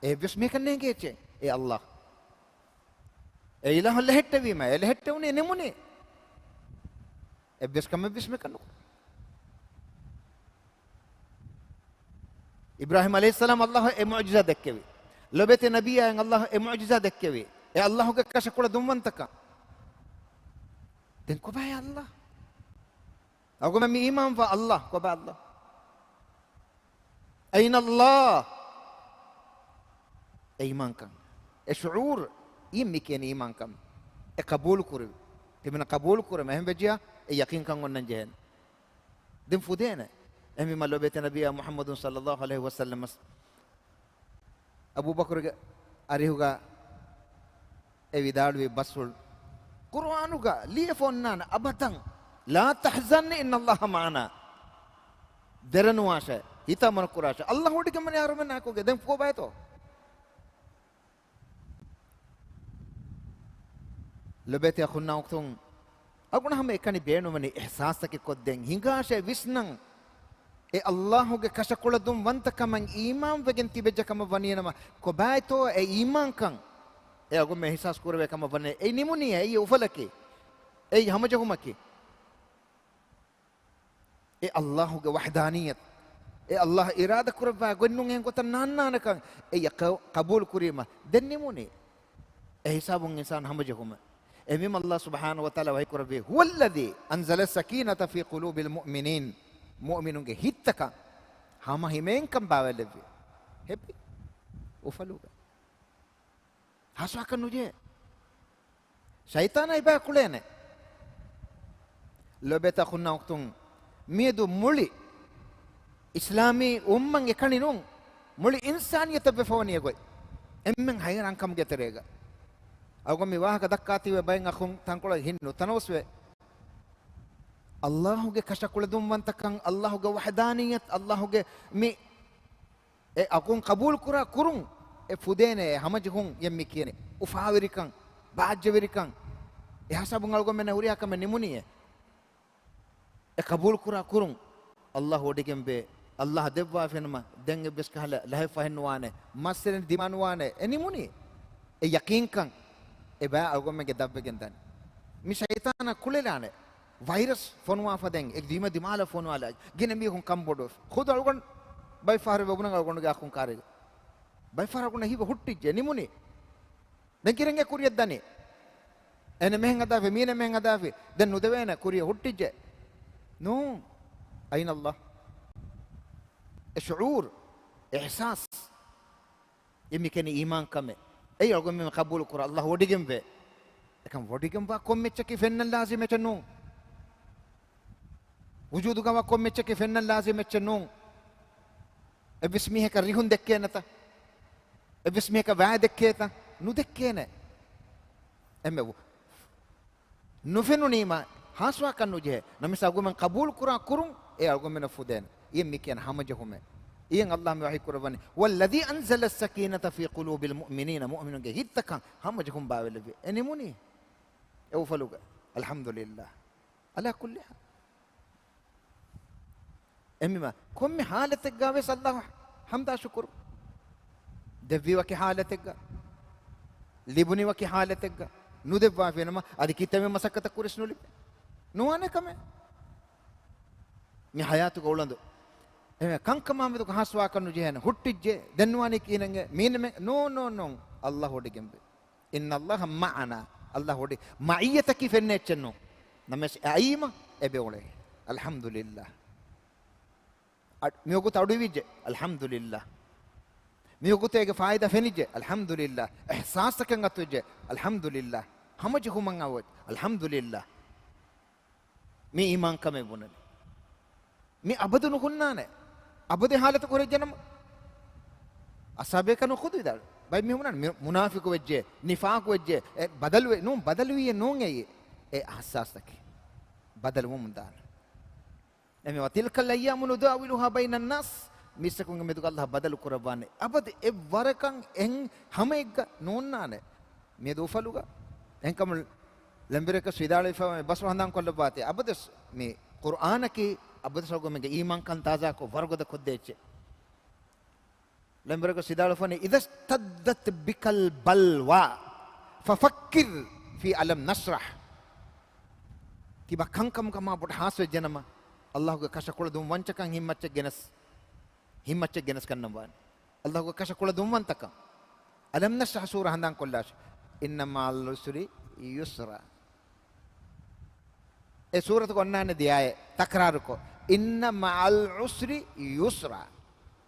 އެއްވެސް މީހަކަށް ނޭނގޭ އެއްޗެއް. އެ ﷲ. އެ އިލާހު ލެހެއްޓެވީމަ، އެ ލެހެއްޓެވުނީ ނިމުނީ. އެއްވެސް ކަމެއްވެސް މިކަން ނުކުރޭ. އިބްރާހީމް ޢަލައިހިއްސަލާމް ﷲ އެ މުޢުޖިޒާ ދެއްކެވި. ލޮބެތި ނަބިއްޔާއަށް ﷲ އެ މުޢުޖިޒާ ދެއްކެވި. އެ ﷲގެ ކަށަކުޅަ ދުންވަންތަކަން. ދެން ކޮބާ އެ ﷲ؟ އަގުމެ މި އީމާންވާ ﷲ ކޮބާ ﷲ؟ أين الله؟ އެ އީމާންކަން، އެ ޝުޢޫރު، އިއް މި ކިޔަނީ އީމާންކަން. އެ ޤަބޫލު ކުރެވި. ތިމަންނަ ޤަބޫލު ކުރެވި. އެހެން ވެއްޖިޔާ އެ ޔަޤީންކަން އޮންނަން ޖެހޭނެ. ދެން ފުދޭނެ. އެހެންވީމަ ލޮބެތި ނަބިއްޔާ މުޙައްމަދު ޞައްލައްލާހު ޢަލައިހި ވަސައްލަމަސް އަބޫބަކުރުގެ އަރިހުގަ އެ ވިދާޅުވި ބަސްފުޅު، ޤުރުއާނުގަ ލިޔެފަ އޮންނާނެ އަބަދަން، لا تحزن إن الله معنا. ދެރަނުވާށޭ، ހިތަށް އަމަނުކުރާށޭ، ﷲ ވޮޑިގެންވަނީ އަހަރުމެންނާއެކުގަ. ދެން ކޮބާތޯ؟ ލޮބެތި އަޚުންނާ އުޚްތުން، އަޅުގަނޑަށް ހަމަ އެކަނި ބޭނުންވަނީ އިޙްސާސްތަކެއް ކޮށްދޭން. ހިނގާށޭ، ވިސްނަން. އެ ﷲގެ ކަށަކުޅަދުން ވަންތަކަމަށް އީމާންވެގެން ތިބެއްޖެ ކަމަށް ވަނީނަމަ، ކޮބާތޯ އެ އީމާންކަން؟ އެ އަގުން އިޙްސާސް ކުރެވޭ ކަމަށް ވަނީ. އެއީ ނިމުނީ، އެއީ އުފަލަކީ، އެއީ ހަމަޖެހުމަކީ. އެ ﷲގެ ވަޙްދާނިއްޔަތު، އެ ﷲ އިރާދަ ކުރައްވާ ގޮތްނޫން އެހެން ގޮތަށް ނާންނާނެކަން، އެއީ ޤަ-، ޤަބޫލު ކުރީމަ ދެން ނިމުނީ. އެ ހިސާބުން އިންސާން ހަމަޖެހުމެއް. އެހެންވީމަ ﷲ ސުބްޙާނަހޫ ވަތަޢާލާ ވަޙީ ކުރެއްވީ، هو الذي أنزل السكينة في قلوب المؤمنين. މުއުމިނުންގެ ހިތްތަކަށް ހަމަ ހިމޭންކަން ބާވައިލެއްވި. ހެއްޕި؟ އުފަލުގަ. ހާސްވާކަށް ނުޖެހޭ. ޝައިޠާނާ އެބަ ކުޅޭނެ. ލޮބެތި އަޚުންނާ އުޚްތުން، މިއަދު މުޅި އިސްލާމީ އުއްމަތް އެކަނި ނޫން، މުޅި އިންސާނިއްޔަތަށް ވެފަވަނީ އެގޮތް. އެންމެން ހައިރާންކަމުގެ ތެރޭގަ. އަގު މި ވާހަކަ ދައްކާތީވެ ބައެއް އަޚުން ތަންކޮޅެއް ހިން ނުތަނަވަސްވޭ. ﷲގެ ކަށަކުޅަދުންވަންތަކަން، ﷲގެ ވަޙްދާނިއްޔަތު، ﷲގެ މި އެ އަގުން ޤަބޫލުކުރާ ކުރުން، އެ ފުދޭނެ އެ ހަމަޖެހުން އެ މި ކިޔަނީ. އުފާވެރިކަން، ބާއްޖަވެރިކަން، އެ ހިސާބުން އަޅުގަނޑުމެންނަށް ހުރިހާ ކަމެއް ނިމުނީއޭ. އެ ޤަބޫލުކުރާ ކުރުން، ﷲ ވޮޑިގެންވޭ. ﷲ ދެއްވާފިނަމަ، ދެން އެއްވެސް ކަހަލަ ލަހެއް ފަހެއް ނުވާނެ. މައްސަލަ ދިމާ ނުވާނެ. އެ ނިމުނީ. އެ ޔަޤީންކަން އެބަ އަޅުގަނޑުމެންގެ ދަށްވެގެން ދާނެ. މި ޝައިޠާނާ ކުޅެލާނެ. ވައިރަސް ފޮނުވާ ފަދައިން އެ ދިމަ ދިމާލަށް ފޮނުވާލާ، ގިނަ މީހުން ކަންބޮޑުވެފަ. ޚުދު އަޅުގަނޑު ބައެއް ފަހަރު ވެ ބުނަން އަޅުގަނޑުގެ އަޚުން ކާރިގަ. ބައެއް ފަހަރަކު ނަހީބަ ހުއްޓިއްޖެ ނިމުނީ. ދެން ކިރެންގެ ކުރިޔަށް ދަނީ. އޭނަ މެހެން ހަދާފި، މީނަ މެހެން ހަދާފި. ދެން ނުދެވޭނެ ކުރިޔަށް ހުއްޓިއްޖެ. ނޫން. أين الله؟ އެ ޝުޢޫރު، އިޙްސާސް. އެ މި ކިޔަނީ އީމާންކަމެއް. އެއީ އަޅުގަނޑުމެން ޤަބޫލު ކުރާ ﷲ ވޮޑިގެންވޭ. އެކަން ވޮޑިގެންވާ ކޮންމެ އެއްޗަކީ ފެންނަން ލާޒިމް އެއްޗެއް ނޫން. ވުޖޫދުގަވާ ކޮންމެ އެއްޗަކީ ފެންނަން ލާޒިމް އެއްޗެއް ނޫން. އެއްވެސް މީހަކަށް ރިހުން ދެއްކޭނެތަ؟ އެއްވެސް މީހަކަށް ވައި ދެއްކޭތަ؟ ނުދެއްކޭނެ. އެންމެ ވު-، ނުފެނުނީމަ ހާސްވާކަށް ނުޖެހޭ. ނަމަވެސް އަޅުގަނޑުމެން ޤަބޫލު ކުރާ ކުރުން އެ އަޅުގަނޑުމެންނަށް ފުދޭނެ. އިއްޔެ މި ކިޔަން ހަމަޖެހުމެއް. އިޔަން ﷲ މި ވަޙީ ކުރައްވަނީ، "والذي أنزل السكينة في قلوب المؤمنين." މުއުމިނުންގެ ހިތްތަކަށް ހަމަޖެހުން ބާވެލެއްވި. އެ ނިމުނީ އެ އުފަލުގަ. އަލްޙަމްދުލިއްލާހް. ޢަލާ ކުއްލި ޙާލް. އެހެންވީމަ، ކޮންމެ ޙާލަތެއްގަ ވެސް ﷲ ޙަމްދާ ޝުކުރު. ދެއްވި ވަކި ޙާލަތެއްގަ، ލިބުނި ވަކި ޙާލަތެއްގަ، ނުދެއްވާފިނަމަ، އަދި ކިތަންމެ މަސައްކަތަށް ކުރިސް ނުލިބޭ. ނުވާނެ ކަމެއް. މި ޙަޔާތުގަ އުޅަނދު. އެހެން ކަންކަމާ މެދުގަ ހާސްވާކަށް ނުޖެހޭނެ. ހުއްޓިއްޖެ، ދެން ނުވާނީ ކިހިނެއް؟ މީނަމެ، ނޯ، ނޯ، ނޯ. ﷲ އޮޑިގެންވޭ. إن الله معنا. ﷲ އޮޑި. މަޢިއްޔަތަކީ ފެންނަ އެއްޗެއް ނޫން. ނަމަވެސް އެ އައީމަ އެބަ އުޅޭ. އަލްޙަމްދުލިއްލާހް. އަ-، މިވަގުތު އަޑުއިވިއްޖެ. އަލްޙަމްދުލިއްލާހް. މިވަގުތު އޭގެ ފާއިދާ ފެނިއްޖެ. އަލްޙަމްދުލިއްލާހް. އިޙްސާސްތަކެއް އަތުވެއްޖެ. އަލްޙަމްދުލިއްލާހް. ހަމަޖެހުމަށް އައުވެއްޖެ. އަލްޙަމްދުލިއްލާހް. މި އީމާންކަމެއް ބުނަނީ. މި އަބަދު ނުހުންނާނެ. އަބަދު އެ ޙާލަތު ކުރެއްޖެނަމަ، އަޞްޙާބޭކަނު ޚުދު ވިދާޅު. ބައެއް މީހުން މުނާ-، މުނާފިޤު ވެއްޖެ، ނިފާޤު ވެއްޖެ، އެ ބަދަލު ވެ-، ނޫން، ބަދަލުވީއެއް ނޫން އެއީ. އެ އިޙްސާސްތަކެއް. ބަދަލުވަމުން ދާނެ. އެމެ، "وتلك الأيام نداولها بين الناس." މީސްތަކުންގެ މެދުގަ ﷲ ބަދަލު ކުރައްވާނެ. އަބަދު އެއްވަރަކަށް އެއް ހަމައެއްގަ ނޯންނާނެ. މިއަދު އުފަލުގަ. އެހެންކަމުން ލެނބިރެކަށް ވިދާޅުވެފަ މި ބަސް ހަނދާން ކޮށްލައްވާތީ. އަބަދުވެސް މި ޤުރްއާނަކީ އަބަދުވެސް އަޅުގަނޑުމެންގެ އީމާންކަން ތާޒާކޮށް ވަރުގަދަ ކޮށްދޭ އެއްޗެއް. ލެނބިރެކަށް ވިދާޅުވެފަ ވަނީ، "إذا اشتدت بك البلوى ففكر في ألم نشرح." ތިބާ ކަންކަމުގަ މާ ބޮޑަށް ހާސްވެއްޖެނަމަ، ﷲގެ ކަށަކޮޅަށް ދުންވަންޗަކަށް ހިތްމައްޗަށް ގެނެސް، ހިތްމައްޗަށް ގެނެސް ގަންނަން ވާނެ. ﷲގެ ކަށަކޮޅަށް ދުންވަންތަކަށް. ألم نشرح ސޫރަ ހަނދާން ކޮށްލާށި. إن مع العسر يسرا. އެ ސޫރަތުގަ އޮންނާނެ ދެ އާޔަތް ތަކްރާރުކޮށް، "إن مع العسر يسرا."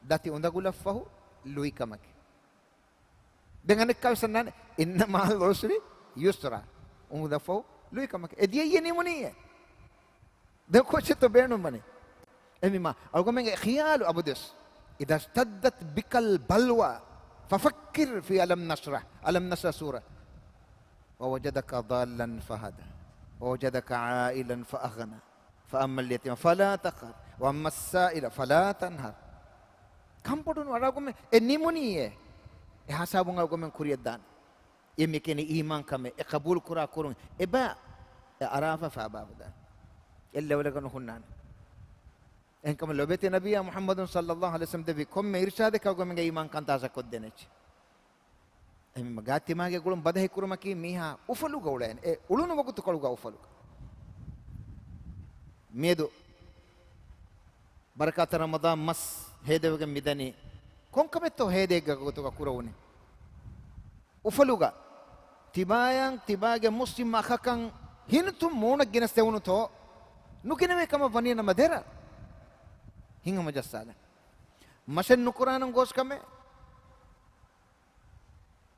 ދަތި އުނދަގުލަށްފަހު ލުއިކަމަކީ. ދެން އަނެއްކާވެސް އަންނާނެ، "إن مع العسر يسرا." އުނދަގުލަށްފަހު ލުއިކަމަކީ. އެ ދިޔައީ ނިމުނީއޭ. ދެން ކޮށްޗެއްތޯ ބޭނުންވަނީ؟ އެހެންވީމާ، އަޅުގަނޑުމެންގެ ޚިޔާލު އަބަދުވެސް، "إذا اشتدت بك البلوى ففكر في ألم نشرح." ألم نشرح ސޫރަ. "ووجدك ضالا فهدى ووجدك عائلا فأغنى فأما اليتيم فلا تقهر وأما السائل فلا تنهر." ކަންބޮޑުން އަޅުގަނޑުމެން އެ ނިމުނީއޭ. އެ ހިސާބުން އަޅުގަނޑުމެން ކުރިއަށްދާނެ. އެ މިކިޔަނީ އީމާންކަމެއް، އެ ޤަބޫލުކުރާ ކުރުން، އެބަ އެ އަރާފަ ފާބާ ވަދާނެ. އެއްލެވެލަކަށް ނުހުންނާނެ. އެހެންކަމުން ލޯބިވެތި ނަބިއްޔާ މުޙައްމަދު ޞައްލައްލާހު ޢަލައިހި ވަސައްލަމް ދެއްވި ކޮންމެ އިރުޝާދެއް އަޅުގަނޑުމެންގެ އީމާންކަން ތާޒާކޮށްދޭނެ އެއްޗެއް. އެހެންވީމަ ގާތްތިމާގެ ގުޅުން ބަދަހިކުރުމަކީ މީހާ އުފަލުގަ އުޅޭނެ. އެ އުޅުނު ވަގުތުކޮޅުގަ އުފަލުގަ. މިއަދު ބަރަކާތް ރަމަޟާން މަސް ހޭދަވެގެން މިދަނީ. ކޮންކަމެއްތޯ ހޭދައެއްގެ ގޮތުގަ ކުރެވުނީ؟ އުފަލުގަ ތިބާޔަށް ތިބާގެ މުސްލިމް އަޚަކަށް ހިނިތުން މޫނަށް ގެނެސް ދެވުނުތޯ؟ ނުގެނެވޭ ކަމަށް ވަނީ ނަމަ ދެރަ ހިތްހަމަޖައްސާލަން. މަށެއް ނުކުރާނަން ގޯސް ކަމެއް.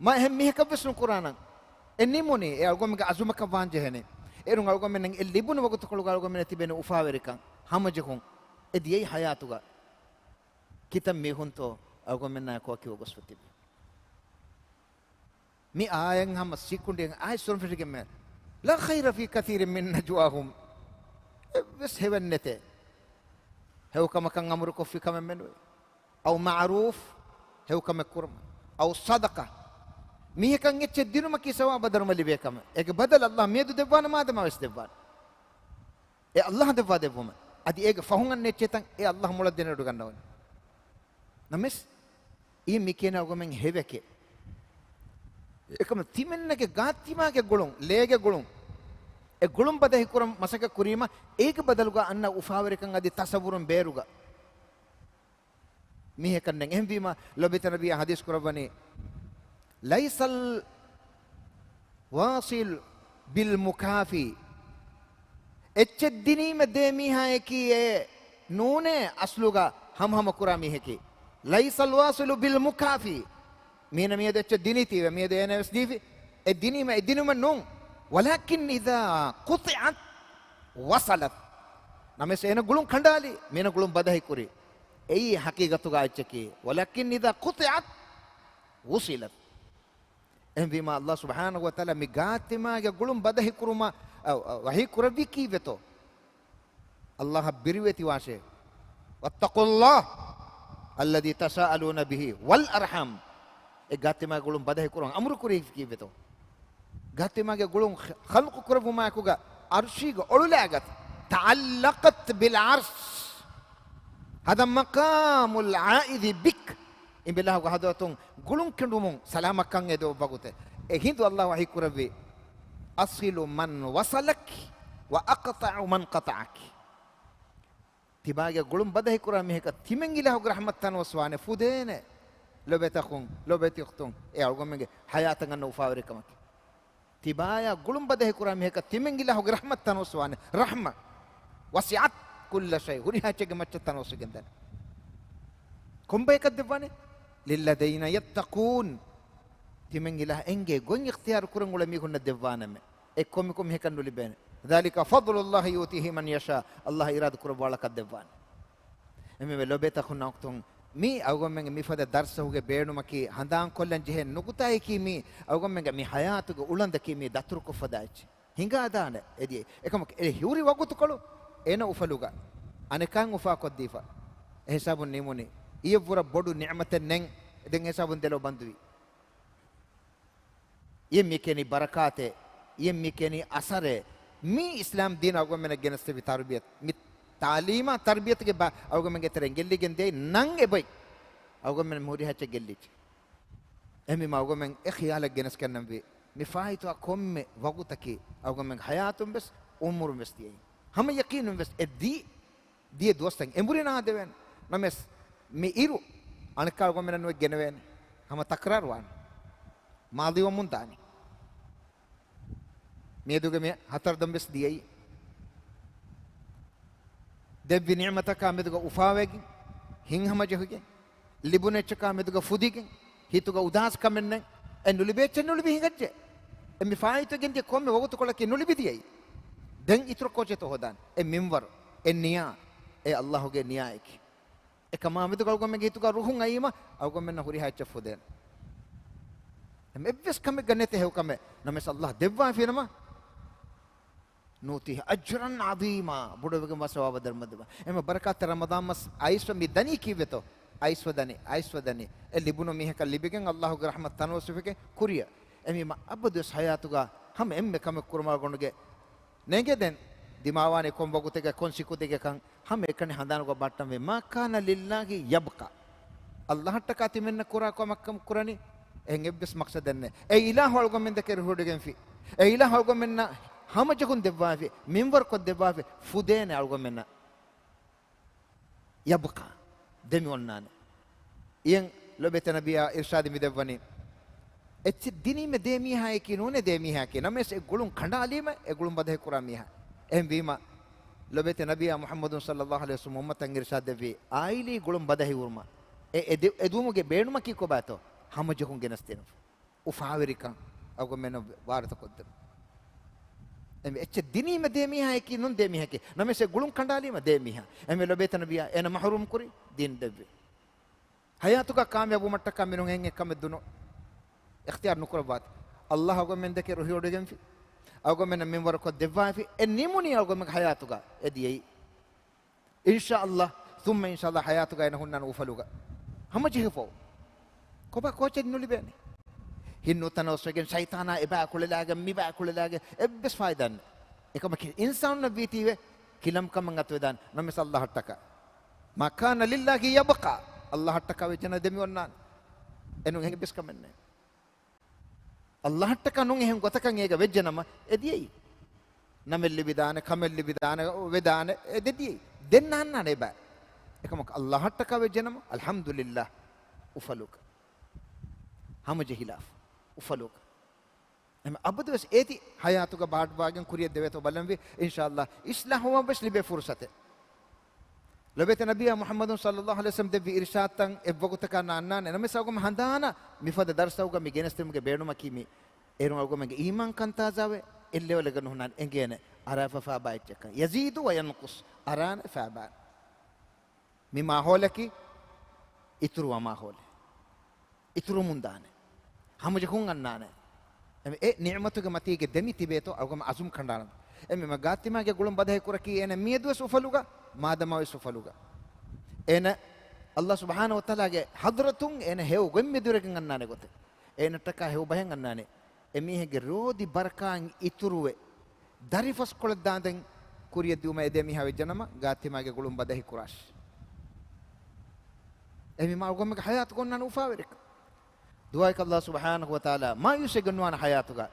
މަ އެހެން މީހަކަށްވެސް ނުކުރާނަން. އެ ނިމުނީ، އެ އަޅުގަނޑުމެންގެ އަޒުމަކަށް ވާންޖެހޭނެ. އޭރުން އަޅުގަނޑުމެންނަށް އެ ލިބުނު ވަގުތުކޮޅުގަ އަޅުގަނޑުމެންނަށް ތިބޭނެ އުފާވެރިކަން، ހަމަޖެހުން. އެ ދިޔައީ ޙަޔާތުގަ ކިތައް މީހުންތޯ އަޅުގަނޑުމެންނާއެކު ކިޔަވަގޮސްފަ ތިބީ. މި އާޔަތް ހަމަ ސީކުނޑިއެއް އާޔަތް ސުރުން ފެށިގެން މެ، "لا خير في كثير من نجواهم." އެއްވެސް ހެވެއްނެތޭ. ހެޔޮކަމަކަށް އަމުރުކޮށްފި ކަމެއް މެނުވޭ. އައު މަޢުރޫފް، ހެޔޮކަމެއް ކުރުމަށް. އައު ޞަދަޤަ. މީހަކަށް އެއްޗެއް ދިނުމަކީ ސަވާބާ ދަރުމަ ލިބޭ ކަމެއް. އޭގެ ބަދަލު ﷲ މިއަދު ދެއްވާނަމަ އާދެ މާވެސް ދެއްވާނެ. އެ ﷲ ދެއްވާ ދެއްވުމެއް. އަދި އޭގެ ފަހުން އަންނަ އެއްޗެއްތައް އެ ﷲ މޮޅަށް ދެނެވޮޑިގަންނަވަނީ. ނަމަވެސް އީ މިކިޔަނީ އަޅުގަނޑުމެން ހެވެކޭ. އެކަމަ ތިމެންނަގެ ގާތްތިމާގެ ގުޅުން، ލޭގެ ގުޅުން، އެ ގުޅުން ބަދަހި ކުރަން މަސައްކަތް ކުރީމަ، އޭގެ ބަދަލުގަ އަންނަ އުފާވެރިކަން އަދި ތަޞައްވުރުން ބޭރުގަ މީހަކަށް ނެތް. އެހެންވީމަ، ލޯބިވެތި ނަބިއްޔާ ޙަދީޘް ކުރައްވަނީ، "ليس الواصل بالمكافي." އެއްޗެއް ދިނީމަ ދޭ މީހާއަކީ އެ ނޫނޭ އަސްލުގަ ހަމަހަމަ ކުރާ މީހަކީ. "ليس الواصل بالمكافي." މީނަ މިއަދު އެއްޗެއް ދިނީތީވެ، މިއަދު އޭނަ ވެސް ދީފި. އެ ދިނީމަ އެ ދިނުމެއް ނޫން. "ولكن إذا قطعت وصلت." ނަމަވެސް އޭނަ ގުޅުން ކަނޑާލި، މީނަ ގުޅުން ބަދަހި ކުރި. އެއީ ޙަޤީޤަތުގަ އެއްޗަކީ. "ولكن إذا قطعت وصلت." އެހެންވީމާ، ﷲ ސުބްޙާނަހޫ ވަތަޢާލާ މި ގާތްތިމާގެ ގުޅުން ބަދަހި ކުރުމަށް، އަ، އަ، ވަޙީ ކުރެއްވީ ކީއްވެތޯ؟ ﷲ އަށް ބިރުވެތިވާށޭ. "واتقوا الله." الذي تساءلون به والأرحام. އެ ގާތިމާގެ ގުޅުން ބަދަހި ކުރަން އަމުރު ކުރީ ކީއްވެތޯ؟ ގާތިމާގެ ގުޅުން ޚަ-، ޚަލްޤު ކުރެއްވުމާއެކުގަ އަރުޝީގަ އޮޅުލާގަތް. تعلقت بالعرش. هذا مقام العائذ بك. އިނބިލާހުގެ ޙަޟްރަތުން ގުޅުން ކެނޑުމުން ސަލާމަތްކަން އެދެވި ވަގުތެއް. އެ ހިނދު ﷲ ވަޙީ ކުރެއްވި، أصل من وصلك وأقطع من قطعك. ތިބާގެ ގުޅުން ބަދަހި ކުރާ މީހަކަށް ތިމަން އިލާހުގެ ރަޙްމަތް ތަނަވަސްވާނެ ފުދޭނެ. ލޮބެތި އަޚުން، ލޮބެތި އުޚްތުން، އެ އަޅުގަނޑުމެންގެ ޙަޔާތަށް އަންނަ އުފާވެރިކަމަކީ. ތިބާޔާ ގުޅުން ބަދަހި ކުރާ މީހަކަށް ތިމަން އިލާހުގެ ރަޙްމަތް ތަނަވަސްވާނެ. ރަޙްމަ وسعت كل شيء. ހުރިހާ އެއްޗެއްގެ މައްޗަށް ތަނަވަސްވެގެން ދާނެ. ކޮން ބަޔަކަށް ދެއްވާނެ؟ للذين يتقون. ތިމަން އިލާހް އެނގޭ ގޮތް އިޚްތިޔާރު ކުރަން އުޅޭ މީހުންނަށް ދެއްވާނަމޭ. އެ ކޮންމެ ކޮންމެ މީހަކަށް ނުލިބޭނެ. ذلك فضل الله يؤتيه من يشاء. ﷲ އިރާދަ ކުރައްވާ އަޅަކަށް ދެއްވާނެ. އެމެ ލޮބޭތަ އަޚުންނާ އުޚްތުން، މީ އަޅުގަނޑުމެންގެ މިފަދަ ދަރްސުގެ ބޭނުމަކީ، ހަނދާންކޮށްލަން ޖެހޭ ނުކުތާއެކީ، މީ އަޅުގަނޑުމެންގެ މި ޙަޔާތުގެ އުޅަނދަކީ މީ ދަތުރުކޮށްފަދަ އެއްޗެއް. ހިނގާދާނެ އެދިޔައީ. އެކަމަކު އެ ހުރި ވަގުތުކޮޅު އޭނަ އުފަލުގަ އަނެކާން އުފާކޮށްދީފަ. އެހިސާބުން ނިމުނީ. އިއެއްވުރަށް ބޮޑު ނިޢުމަތެއް ނެތް. ދެން އެހިސާބުން ދެލޯ ބަންދުވީ. އެ މި ކިޔަނީ ބަރަކާތެއް، އެ މި ކިޔަނީ އަސަރެއް. މީ އިސްލާމް ދީން އަޅުގަނޑުމެންނަށް ގެނެސްދެއްވި ތަރުބިޔަތު. މި ތާލީމާ ތަރުބިޔަތުގެ ބަ-، އަޅުގަނޑުމެންގެ ތެރެއިން ގެއްލިގެން ދިޔައީ ނަން އެބައި. އަޅުގަނޑުމެން ހުރިހާ އެއްޗެއް ގެއްލިއްޖެ. އެހެންވީމަ އަޅުގަނޑުމެން އެ ޚިޔާލަށް ގެނެސްގަންނަންވީ، މި ފާއިތުވާ ކޮންމެ ވަގުތަކީ އަޅުގަނޑުމެންގެ ޙަޔާތުން ވެސް އުމުރުން ވެސް ދިޔައީ. ހަމަ ޔަޤީނުން ވެސް އެ ދީ ދިޔަ ދުވަސްތައް އެނބުރި ނާދެވޭނެ. ނަމަވެސް، މި އިރު އަނެއްކާ އަޅުގަނޑުމެންނަށް ނުވެ ގެނެވޭނެ. ހަމަ ތަކްރާރު ވާނެ. މާޟީ ވަމުން ދާނީ. މިއަދުގެ މި ހަތަރު ދަން ވެސް ދިޔައީ. ދެއްވި ނިޢުމަތަކާ މެދުގަ އުފާވެގެން، ހިތްހަމަޖެހިގެން، ލިބުނު އެއްޗަކާ މެދުގަ ފުދިގެން، ހިތުގަ އުދާސްކަމެއް ނެތް. އެ ނުލިބޭ އެއްޗެއް ނުލިބި ހިނގައްޖެ. އެ މި ފާއިތުވެގެން ދިޔަ ކޮންމެ ވަގުތުކޮޅަކީ ނުލިބި ދިޔައީ. ދެން އިތުރަށް ކޯޗެއްތޯ ހޯދާނެ؟ އެ މިންވަރު، އެ ނިޔާ، އެ ﷲ ގެ ނިޔާއެކޭ. އެކަމާ މެދު އަޅުގަނޑުމެންގެ ހިތުގަ ރުހުން އައީމަ، އަޅުގަނޑުމެންނަށް ހުރިހާ އެއްޗެއް ފުދޭނެ. އެއްވެސް ކަމެއްގަ ނެތޭ ހެޔޮ ކަމެއް. ނަމަވެސް ﷲ ދެއްވާފިނަމަ، نؤتيه أجرا عظيما، ބޮޑުވެގެން ވާ ސަވާބަށް ދަރުމަ ދެއްވާ. އެމަ ބަރަކާތްތެރި ރަމަޟާން މަސް އައިސްފަ މި ދަނީ ކީއްވެތޯ؟ އައިސްފަ ދަނީ، އައިސްފަ ދަނީ. އެ ލިބުނު މީހަކަށް ލިބިގެން ﷲ ގެ ރަޙްމަތް ތަނަވަސްވެފިގެން ކުރިއަށް. އެމީމަ އަބަދުވެސް ޙަޔާތުގަ ހަމަ އެންމެ ކަމެއް ކުރުމާ ގޮނޑުގެ ނޭނގެ ދެން ދިމާވާނީ ކޮން ވަގުތެއްގަ ކޮން ސިކުންތެއްގަ ކަން ހަމަ އެކަނި ހަނދާނުގަ ބައްޓަންވީ. ما كان لله يبقى. ﷲ އަށްޓަކާ ތިމެންނަ ކުރާ ކަމަކަށް ކުރަނީ އެހެން އެއްވެސް މަޤްޞަދެއް ނެތް. އެ އިލާހު އަޅުގަނޑުމެންދެކެ ރުހިވޮޑިގެންފި. އެ އިލާހު އަޅުގަނޑުމެންނަށް ހަމަޖެހުން ދެއްވާފި، މިންވަރުކޮށް ދެއްވާފި، ފުދޭނެ އަޅުގަނޑުމެންނަށް. يبقى. ދެމި އޮންނާނެ. އިޔަން ލޮބެތެ ނަބިއްޔާ އިރްޝާދު މި ދެއްވަނީ. އެއްޗެއް ދިނީމަ ދޭ މީހާއެކީ ނޫނޭ ދޭ މީހާއެކީ. ނަމަވެސް އެ ގުޅުން ކަނޑާލީމަ އެ ގުޅުން ބަދަހި ކުރާ މީހާ. އެހެންވީމަ، ލޮބެތެ ނަބިއްޔާ މުޙައްމަދު ޞައްލައްލާހު ޢަލައިހި ވަސައްލަމް އުއްމަތަށް އިރްޝާދު ދެއްވީ، އާއިލީ ގުޅުން ބަދަހި ވުރުމަށް. އެ، އެ ދެ-، އެދުވުމުގެ ބޭނުމަކީ ކޮބާތޯ؟ ހަމަޖެހުން ގެނެސްދިނުން. އުފާވެރިކަން އަޅުގަނޑުމެންނަށް ވާރިތަކޮށްދެން. އެމެ އެއްޗެއް ދިނީމަ ދޭ މީހާއެކީ ނޫން ދޭ މީހަކީ. ނަމަވެސް އެ ގުޅުން ކަނޑާލީމަ ދޭ މީހާ. އެމެ ލޮބޭތަ ނަބިއްޔާ އޭނަ މަޙްރޫމް ކުރި ދީން ދެއްވި. ޙަޔާތުގަ ކާމިޔާބުވުމަށްޓަކާ މިނޫން އެހެން އެއްކަމެއް ދުނު އިޚްތިޔާރު ނުކުރައްވާތި. ﷲ އަޅުގަނޑުމެންދެކެ ރުހިވޮޑިގެންފި. އަޅުގަނޑުމެންނަށް މިންވަރުކޮށް ދެއްވާފި. އެ ނިމުނީ އަޅުގަނޑުމެންގެ ޙަޔާތުގަ އެ ދިޔައީ. އިންޝާﷲ، ސުއްމަ އިންޝާﷲ ޙަޔާތުގަ އޭނަ ހުންނާނެ އުފަލުގަ. ހަމަޖެހިފަ. ކޮބާ ކޯޗެއް ނުލިބޭނެ. ހިތް ނުތަނަވަސްވެގެން، ޝައިޠާނާ އެބައި ކުޅެލާގެން، މިބައި ކުޅެލާގެން، އެއްވެސް ފާއިދާ ނެތް. އެކަމަކީ އިންސާނުންނަށް ވީތީވެ، ކިލަން ކަމަށް އަތުވެދާނެ، ނަމަވެސް ﷲ އަށްޓަކާ. ما كان لله يبقى. ﷲ އަށްޓަކާ ވެއްޖެނަމަ ދެމި އޮންނާނެ. އެނޫން އެހެން އެއްވެސް ކަމެއް ނެތް. ﷲ އަށްޓަކާ ނޫން އެހެން ގޮތަކަށް އޭގަ ވެއްޖެނަމަ އެ ދިޔައީ. ނަމެއް ލިބިދާނެ، ކަމެއް ލިބިދާނެ، ވެދާނެ، އެ ދެ ދިޔައީ. ދެން ނާންނާނެ އެބަ. އެކަމަކު ﷲ އަށްޓަކާ ވެއްޖެނަމަ، އަލްޙަމްދުލިއްލާހް، އުފަލުގަ. ހަމަޖެހިލާފަ، އުފަލުގަ. އެމެ އަބަދުވެސް އޭތި ޙަޔާތުގަ ބާއްވާގެން ކުރިޔަށް ދެވޭތޯ ބަލަންވީ، އިންޝާﷲ، އިޞްލާޙުވަން ވެސް ލިބޭ ފުރުޞަތެއް. ލޮބެތެ ނަބިއްޔާ މުޙައްމަދު ޞައްލައްލާހު ޢަލައިހި ވަސައްލަމް ދެއްވި އިރުޝާދުތައް އެއްވަގުތަކާ ނާންނާނެ. ނަމަވެސް އަޅުގަނޑު ހަނދާނަށް މިފަދަ ދަރުސްތަކުގަ މި ގެނެސްދިނުމުގެ ބޭނުމަކީ މި އޭރުން އަޅުގަނޑުމެންގެ އީމާންކަން ތާޒާވެ، އެއްލެވަލެއްގަ ނުހުންނާނެ އެނގޭނެ. އަރާފަ ފާބާ އެއްޗަކަށް. يزيد وينقص. އަރާނެ ފާބާނެ. މި މާހޯލަކީ އިތުރުވާ މާހޯލެއް. އިތުރުވަމުން ދާނެ. ހަމަޖެހުން އަންނާނެ. އެމެ އެ ނިޢުމަތުގެ މަތީގެ ދެމި ތިބޭތޯ އަޅުގަނޑު އަޒުމް ކަނޑާނަން. އެމެ ގާތިމާގެ ގުޅުން ބަދަހި ކުރަކީ އޭނަ މިއަދުވެސް އުފަލުގަ، މާދަމާވެސް އުފަލުގަ. އޭނަ ﷲ ސުބްޙާނަހޫ ވަތަޢާލާގެ ޙަޟްރަތުން އޭނަ ހެޔޮ ގޮތް މެދުވެރިކަން އަންނާނެ ގޮތެއް، އޭނައަށްޓަކާ ހެޔޮ ބަހެއް އަންނާނެ. އެމީހެއްގެ ރޯދި ބަރަކާތް އިތުރުވެ، ދަރިފަސްކޮޅެއް ދާންދެން ކުރިއަށް ދިއުމަށް އެދޭ މީހާ ވެއްޖެނަމަ، ގާތްތިމާގެ ގުޅުން ބަދަހި ކުރާށި. އެހެންވީމާ އަޅުގަނޑުމެންގެ ޙަޔާތުގަ އޮންނާނެ އުފާވެރިކަން. ދުޢާއަކީ ﷲ ސުބްޙާނަހޫ ވަތަޢާލާ މާޔޫސްވެގެން ނުވާނެ ޙަޔާތުގަ.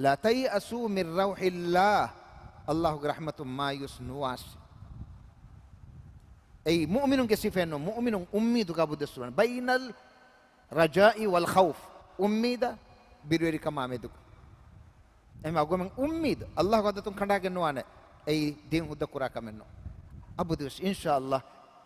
لا تيأسوا من روح الله. ﷲގެ ރަޙްމަތުން މާޔޫސް ނުވާށި. އެއީ މުއުމިނުންގެ ސިފައެއް ނޫން. މުއުމިނުން އުއްމީދުގަ އަބުދުވެސް ނުވާނެ. بين الرجاء والخوف. އުއްމީދާ ބިރުވެރިކަމާ މެދުގަ. އެހެންވީމާ އަޅުގަނޑުމެން އުއްމީދު ﷲގެ ޙަޟްރަތުން ކަނޑާގެން ނުވާނެ. އެއީ ދީން ހުއްދަ ކުރާ ކަމެއް ނޫން. އަބަދުވެސް އިންޝާﷲ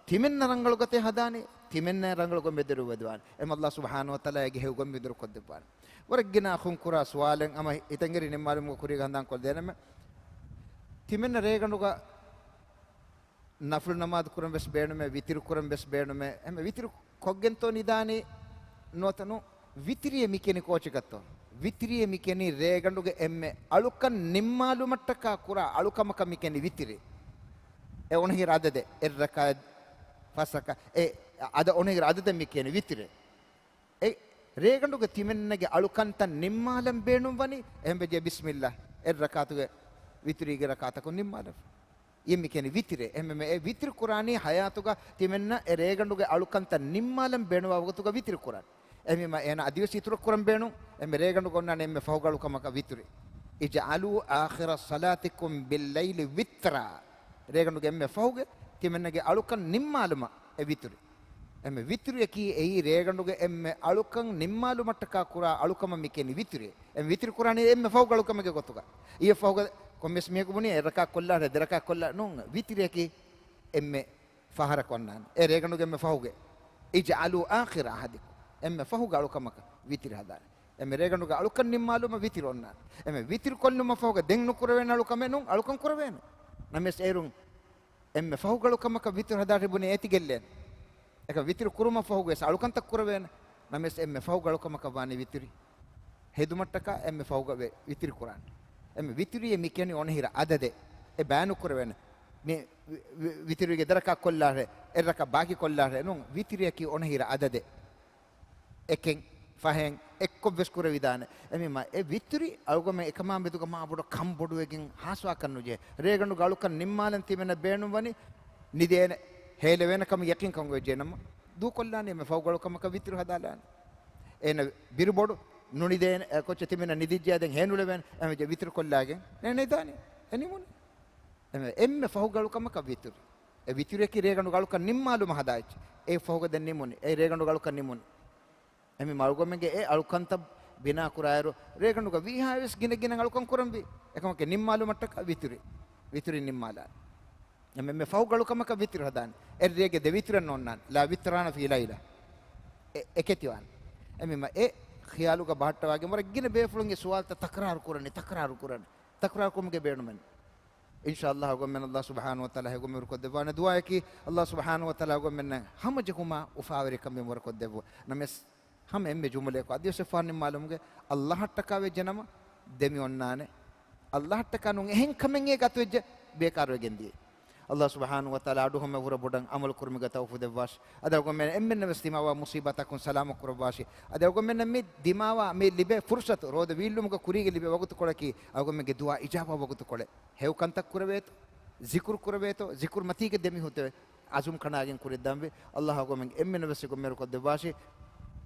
ތިމެންނަ ރަނގަޅު ގޮތެއް ހަދާނީ، ތިމެންނަ ރަނގަޅު ގޮތް މެދުވެރިވެދެވާނެ. އެހެންވީމާ ﷲ ސުބްޙާނަހޫ ވަތަޢާލާ އޭގެ ހެޔޮ ގޮތް މެދުވެރި ކޮށްދެއްވާނެ. ވަރަށް ގިނަ އަޚުން ކުރާ ސުވާލެއް، ހަމަ ހިތަށްއެރި ނިންމާލުމުގެ ކުރީގަ ހަނދާން ކޮށްދޭނަމޭ. ތިމެންނަ ރޭގަނޑުގަ ނަފުލު ނަމާދު ކުރަން ވެސް ބޭނުމޭ، ވިތުރު ކުރަން ވެސް ބޭނުމޭ. އެހެންވީމާ ވިތުރު ކޮށްގެންތޯ ނިދާނީ؟ ނުވަތަ ނޫން. ވިތުރީ މިކިޔަނީ ކޯޗަކަށްތޯ؟ ވިތުރީ މިކިޔަނީ ރޭގަނޑުގެ އެންމެ އަޅުކަން ނިންމާލުމަށްޓަކާ ކުރާ އަޅުކަމަކަށް މިކިޔަނީ ވިތުރީ. އެ އޮނަހިރަ އަދަދެއް، އެއް ރަކާތް، ފަސް ރަކާތް، އެ އަދަ އޮނަހިރަ އަދަދަށް މިކިޔަނީ ވިތުރީ. އެ ރޭގަނޑުގެ ތިމެންނަގެ އަޅުކަންތައް ނިންމާލަން ބޭނުންވަނީ، އެހެންވެއްޖެ ބިސްމިއްލާ، އެއް ރަކާތުގެ ވިތުރީގެ ރަކާތަކުން ނިންމާލަން. އެ މިކިޔަނީ ވިތުރޭ. އެހެންވީމާ އެ ވިތުރު ކުރާނީ ޙަޔާތުގަ ތިމެންނަ އެ ރޭގަނޑުގެ އަޅުކަންތައް ނިންމާލަން ބޭނުންވާ ވަގުތުގަ ވިތުރު ކުރާނެ. އެހެންވީމާ އޭނަ އަދިވެސް އިތުރަށް ކުރަން ބޭނުން. އެހެންވީމާ ރޭގަނޑުގަ އޮންނާނެ އެންމެ ފަހުގެ އަޅުކަމަކަށް ވިތުރި. اجعلوا آخر صلاتكم بالليل وترا. ރޭގަނޑުގެ އެންމެ ފަހުގެ ތިމެންނަގެ އަޅުކަން ނިންމާލުމަށް އެ ވިތުރި. އެންމެ ވިތުރިއަކީ އެއީ ރޭގަނޑުގެ އެންމެ އަޅުކަން ނިންމާލުމަށްޓަކާ ކުރާ އަޅުކަމަށް މިކިޔަނީ ވިތުރި. އެ ވިތުރި ކުރާނީ އެންމެ ފަހުގެ އަޅުކަމެއްގެ ގޮތުގަ. އިއްޔެ ފަހުގަ ކޮންމެސް މީހަކު ބުނީ އެއް ރަކާތް ކޮށްލާށޭ، ދެ ރަކާތް ކޮށްލާށޭ. ނޫން، ވިތުރިއަކީ އެންމެ ފަހަރަކު އޮންނާނެ. އެ ރޭގަނޑުގެ އެންމެ ފަހުގެ. اجعلوا آخر عهدكم. އެންމެ ފަހުގެ އަޅުކަމަކަށް ވިތުރި ހަދާނެ. އެންމެ ރޭގަނޑުގެ އަޅުކަން ނިންމާލުމަށް ވިތުރި އޮންނާނެ. އެންމެ ވިތުރި ކޮށްލުމަށް ފަހުގަ ދެން ނުކުރެވޭނެ އަޅުކަމެއް ނޫން، އަޅުކަން ކުރެވޭނެ. ނަމަވެސް އޭރުން އެންމެ ފަހުގެ އަޅުކަމަކަށް ވިތުރި ހަދާށޭ ބުނީ އޭތި ގެއްލޭނެ. އެކަމަ ވިތުރި ކުރުމަށް ފަހުގަވެސް އަޅުކަންތައް ކުރެވޭނެ. ނަމަވެސް އެންމެ ފަހުގެ އަޅުކަމަކަށް ވާނީ ވިތުރި. ހެދުމަށްޓަކާ އެންމެ ފަހުގަ ވެ ވިތުރި ކުރާނެ. އެންމެ ވިތުރީ މި ކިޔަނީ އޮނަހިރަ އަދަދެއް. އެ ބަޔާނު ކުރެވޭނެ. މި ވި-، ވި-، ވިތުރީގެ ދެ ރަކާތް ކޮށްލާށޭ، އެއް ރަކާތް ބާކީ ކޮށްލާށޭ. ނޫން، ވިތުރިއަކީ އޮނަހިރަ އަދަދެއް. އެކެއް، ފަހެއް، އެއްކޮށް ވެސް ކުރެވިދާނެ. އެހެންވީމާ އެ ވިތުރި އަޅުގަނޑުމެން އެކަމާ މެދުގަ މާ ބޮޑަށް ކަންބޮޑުވެގެން ހާސްވާކަށް ނުޖެހޭ. ރޭގަނޑުގެ އަޅުކަން ނިންމާލަން ތިމެންނަށް ބޭނުންވަނީ ނިދޭނެ، ހޭލެވޭނެ ކަމަށް ޔަޤީންކަން އޮވެއްޖެ ނަމަ، ދޫކޮށްލާނީ އެންމެ ފަހުގެ އަޅުކަމަކަށް ވިތުރި ހަދާލާނެ. އޭނަ ބިރުބޮޑު ނުނިދޭނެ، އެ ކޮއްޗެއް ތިމެންނަށް ނިދިއްޖެ ދެން ހޭނުލެވޭނެ، އެހެންވެއްޖެ ވިތުރި ކޮށްލާގެން ނެ-، ނެދާނެ. އެ ނިމުނީ. އެ-، އެންމެ ފަހުގެ އަޅުކަމަކަށް ވިތުރި. އެ ވިތުރިއަކީ ރޭގަނޑުގެ އަޅުކަން ނިންމާލުމަށް ހަދާ އެއްޗެއް. އެ ފަހުގަ ދެން ނިމުނީ. އެ ރޭގަނޑުގެ އަޅުކަން ނިމުނީ. އެމީ އަޅުގަނޑުމެންގެ އެ އަޅުކަންތައް ބިނާކުރާއިރު، ރޭގަނޑުގަ ވީހާވެސް ގިނަ ގިނަ އަޅުކަން ކުރަންވީ. އެކަމަކީ ނިންމާލުމަށްޓަކާ ވިތުރި. ވިތުރި ނިންމާލާ. އެމެ-، މެ ފަހުގެ އަޅުކަމަކަށް ވިތުރި ހަދާނެ. އެއްރޭގެ ދެ ވިތުރެއް ނޯންނާނެ. لا وتران في ليلة. އެ-، އެކެތިވާނެ. އެމީ އެ ޚިޔާލުގަ ބަހައްޓަވާގެން ވަރަށް ގިނަ ބޭފުޅުންގެ ސުވާލުތައް ތަކްރާރު ކުރަނީ، ތަކްރާރު ކުރަނީ. ތަކްރާރު ކުރުމުގެ ބޭނުމެއް ނެތް. އިންޝާﷲ އަޅުގަނޑުމެން ﷲ ސުބްޙާނަހޫ ވަތަޢާލާ ހެޔޮ ގޮތް މެދުވެރި ކޮށްދެއްވާނެ. ދުޢާއަކީ ﷲ ސުބްޙާނަހޫ ވަތަޢާލާ އަޅުގަނޑުމެންނަށް ހަމަޖެހުމާ އުފާވެރިކަން މިންވަރު ކޮށްދެއްވުން. ނަމަވެސް ހަމަ އެންމެ ޖުމުލަޔަކު އަދިވެސް އެއްފަހަރު ނިންމާލުމުގެ، ﷲއަށްޓަކާ ވެއްޖެ ނަމަ ދެމި އޮންނާނެ. ﷲއަށްޓަކާ ނޫން އެހެން ކަމެއް އޭގަ އަތުވެއްޖެ ބޭކާރުވެގެން ދިޔަ. ﷲ ސުބްޙާނަހޫ ވަތަޢާލާ އަޑު ހަމަ ވުރެ ބޮޑަށް ޢަމަލު ކުރުމުގެ ތައުފީޤު ދެއްވާށި. އަދި އަޅުގަނޑުމެން އެންމެންނަށް ވެސް ދިމާވާ މުޞީބާތަކުން ސަލާމަތް ކުރައްވާށި. އަދި އަޅުގަނޑުމެންނަށް މި ދިމާވާ މި ލިބޭ ފުރުޞަތު، ރޯދަ ވީއްލުމުގަ ކުރީގަ ލިބޭ ވަގުތުކޮޅަކީ އަޅުގަނޑުމެންގެ ދުޢާ އިޖާބާ ވަގުތުކޮޅެއް. ހެޔޮ ކަންތައް ކުރެވޭތޯ، ޒިކުރު ކުރެވޭތޯ، ޒިކުރު މަތީގަ ދެމިހުއްޓެވޭ. ޢަޒުމް ކަނޑާގެން ކުރިއަށް ދާންވީ. ﷲ އަޅުގަނޑުމެން އެންމެންނަށް ވެސް އެންމެ ކޮށްދެއްވާށި.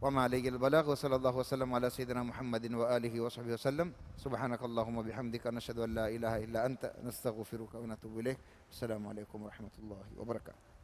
وما علينا إلا البلاغ، وصلى الله وسلم على سيدنا محمد وآله وصحبه وسلم. سبحانك اللهم وبحمدك، نشهد أن لا إله إلا أنت، نستغفرك ونتوب إليك. السلام عليكم ورحمة الله وبركاته.